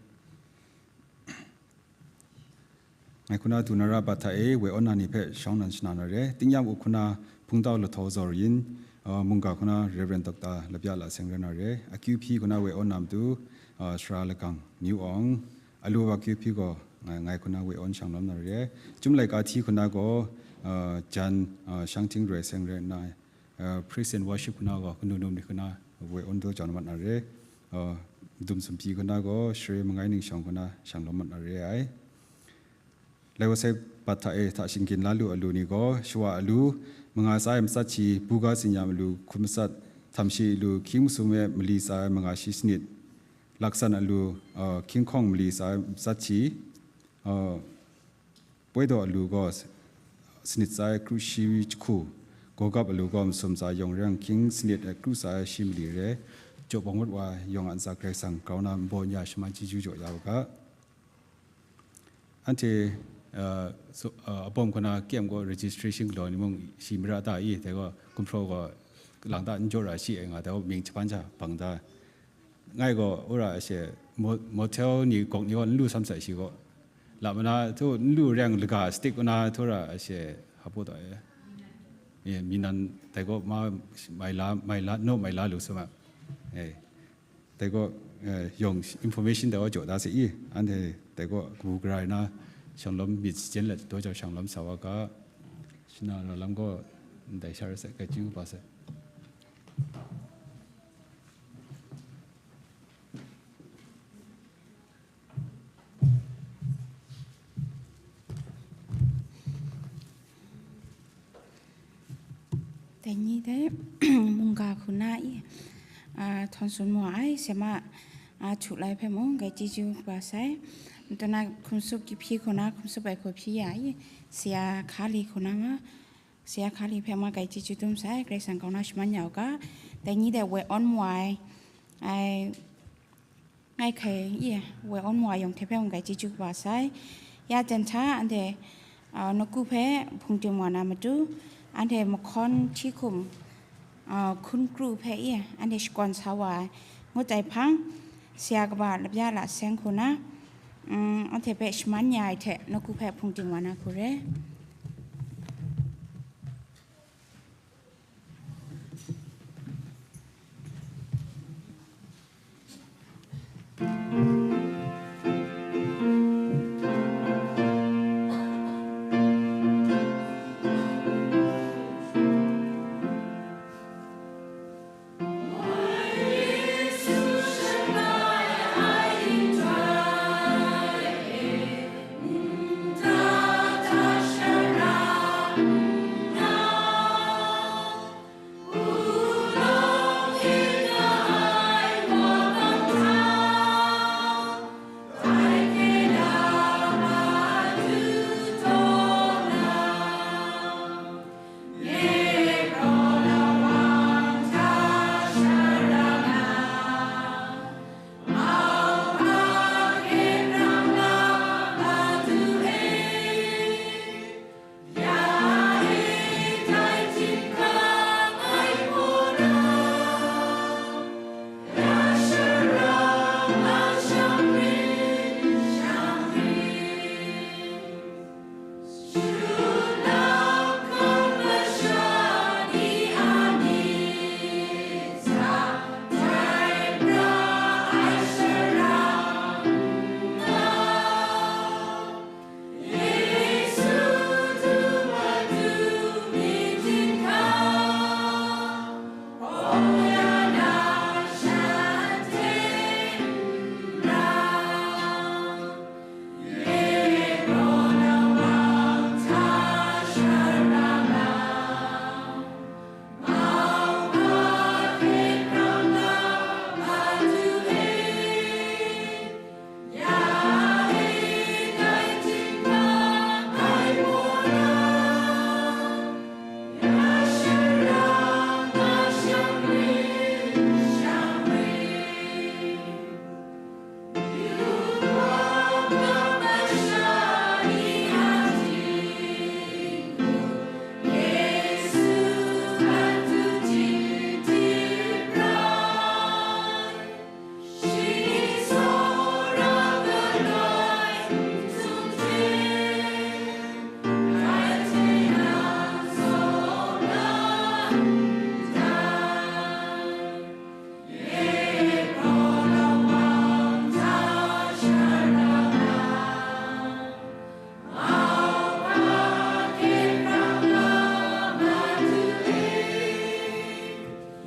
Ngai hku na du na ra bat hta e, woi awn na ni hpe shawng nan shana na re. Tingnyam u hku na Hpungtau Lahtau Zaw Yin, ah, mungga hku na Reverend Doctor Lapya La Seng rai na re. Akyu hpyi hku na woi awn na matu, ah, Sara Lagang Myu Awng, alu wa akyu hpyi gaw ngai, ngai hku na woi awn shang lawm na re. Chyum laika hti hku na gaw, ah, Jan, ah, Shang Hting Roi Seng rai nna, ah, Praise and Worship hku na gaw kanu num ni hku na woi awn daw jau na mat na re. Ah, Dum Sumhpyi hku na gaw Share Mangai Ningshawng hku na shang lawm mat na re ai. Lai wa sai bat hta e hta shingkyin la lu alu ni gaw, shawa alu, manga tsa ai matsat shi, buga tsinyam alu, hkun matsat, htamshi alu, hkying masum e mali tsa ai manga shi sanit, laksan alu, ah, hkying hkawng mali tsa ai matsat shi, ah, poi daw alu gaw, sanit tsa ai kru shi jahku, gawgap alu gaw masum tsa ai yawng reng hkying sanit ai kru tsa ai shi mali re, jaw bawng wat wa yawng a ntsa Karai Kasang grau na nbaw n ya shaman chyeju jaw ya u ga. Anhte, uh, so, uh, abawm hku na kem gaw registration galaw ni mung shi mara ta i, dai gaw gumhpraw gaw lang ta n jaw ra shi ai nga, dai gaw mying jahpan sha bang da. Ngai gaw, wora a she, mo-, motel ni gawk ni gaw n lu sam sai shi gaw. La mana htu n lu reng laga stick na htu ra a she, hpa ta e. Ye, mi nan dai gaw ma, mai la, mai la, no, mai la lu sa ma. Eh. Dai gaw, eh, yawng information dai gaw jaw da se i, anhte dai gaw kabu gara ai na, shanglawm myit shajen let daw jau shanglawm sa wa ga, shana ra lam gaw ndai sha ra sai, kai chyu kaba sai. Dai ni dai mungga hku na i, a, htawn tsun mu ai, sema, a, htu lai hpe mung, grai chyeju kaba sai. Nta na hkum tsup, kyi hpyi hku na hkum tsup ai hku hpyi ya i, saya hka li hku na ma, saya hka li hpe ma grai chyeju dum sai, Karai Kasang kaw na shaman ya u ga, dai ni dai woi awn mu ai, ai, ngai hkai i, woi awn mu ai yawng hte hpe mung grai chyeju kaba sai. Ya jan hta, anhte, a, nawku hpe hpung ting wa na matu, anhte mahkawn hti hkum, a, hkun kru hpe i, anhte shakawn sa wa ai, ngut ai hpang, saya kaba labya la seng hku na, mm, anhte hpe shaman ya ai hte nawku hpe hpung ting wa na hku re.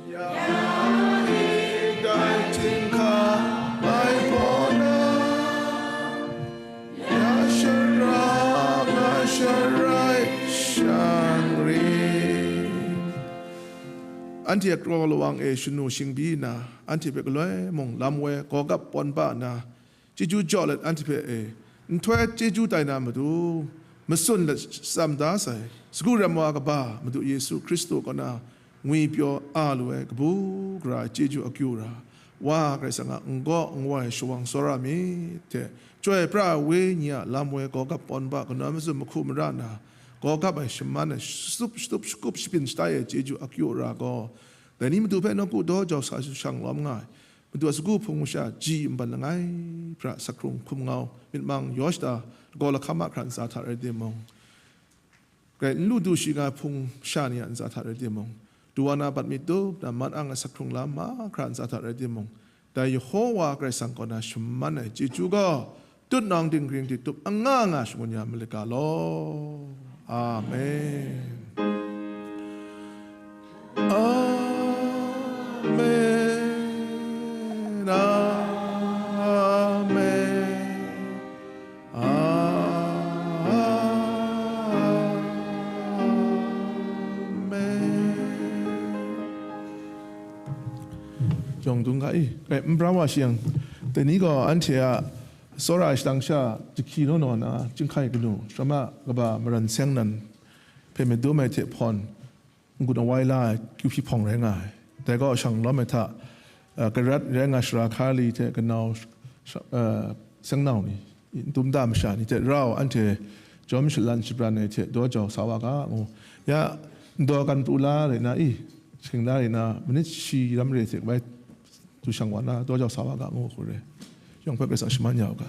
Ya e dai htingga bai pawt na, ya shara nga sharai shang ri. Anhte a kraw lawang e shanu shingbyi nna, anhte hpe galoi mung lam woi gawgap pawn ba nna, chyeju jaw let anhte hpe e, nhtoi chyeju tai na matu, matsun let tsam da sai, sagu ram wa kaba Madu Yesu Hkristu kaw na ngwi pyaw a lu ai kabu gara ai chyeju akyu ra, Wa Karai Kasang a n-gaw n-wai shawang tsawra myit hte, Chyoi pra ai Wenyi a lam woi gawgap pawn ba kanawn mazum mahku mara na, gawgap ai shaman ai shatup shatup shakup shabyin shatai ai chyeju akyu ra gaw, dai ni matu hpe nawku daw jau sa shang lawm nga ai, Madu a sagu hpung masha ji nban langai hpra, sakhkrung hkum ngau, myit mang yaw shada, lagaw lahkam a hkra ntsa hta rai timung, grai n lu du shi nga ai hpung masha ni a ntsa hta rai timung, duwa na bat mi tup na man ang ai sakhkrung lam mahkra ntsa hta rai timung, dai Yehowa Karai Kasang kaw na shaman ai chyeju gaw, tutnawng dinghpring diktup anga nga shangun ya malit ga law. Amen. Amen. Amen. Amen. yawng dung ga i, kai n bra wa shi yang, dai ni gaw anhte a tsawra ai shadang sha jahki naw naw na, chyinghkai kanu, shama kaba maran seng nan hpe madum ai hte hpawn, n-gun awai la ai kyu hpyi hpawng rai nga ai. Dai gaw shang lawm ai hta, uh, Karat rai nga ai sara Hkarli hte kanau, sha-, uh, seng nau ni, n tum da masha ni hte rau anhte jawm shalan shabran ai hte daw jau sa wa ga ngu. Ya, ndaw kan pru la rai na i, shing la rai na, manit shi lam re hte bai du shang wa na, daw jau sa wa ga ngu hku re. Yawng hpe Karai Kasang shaman ya u ga.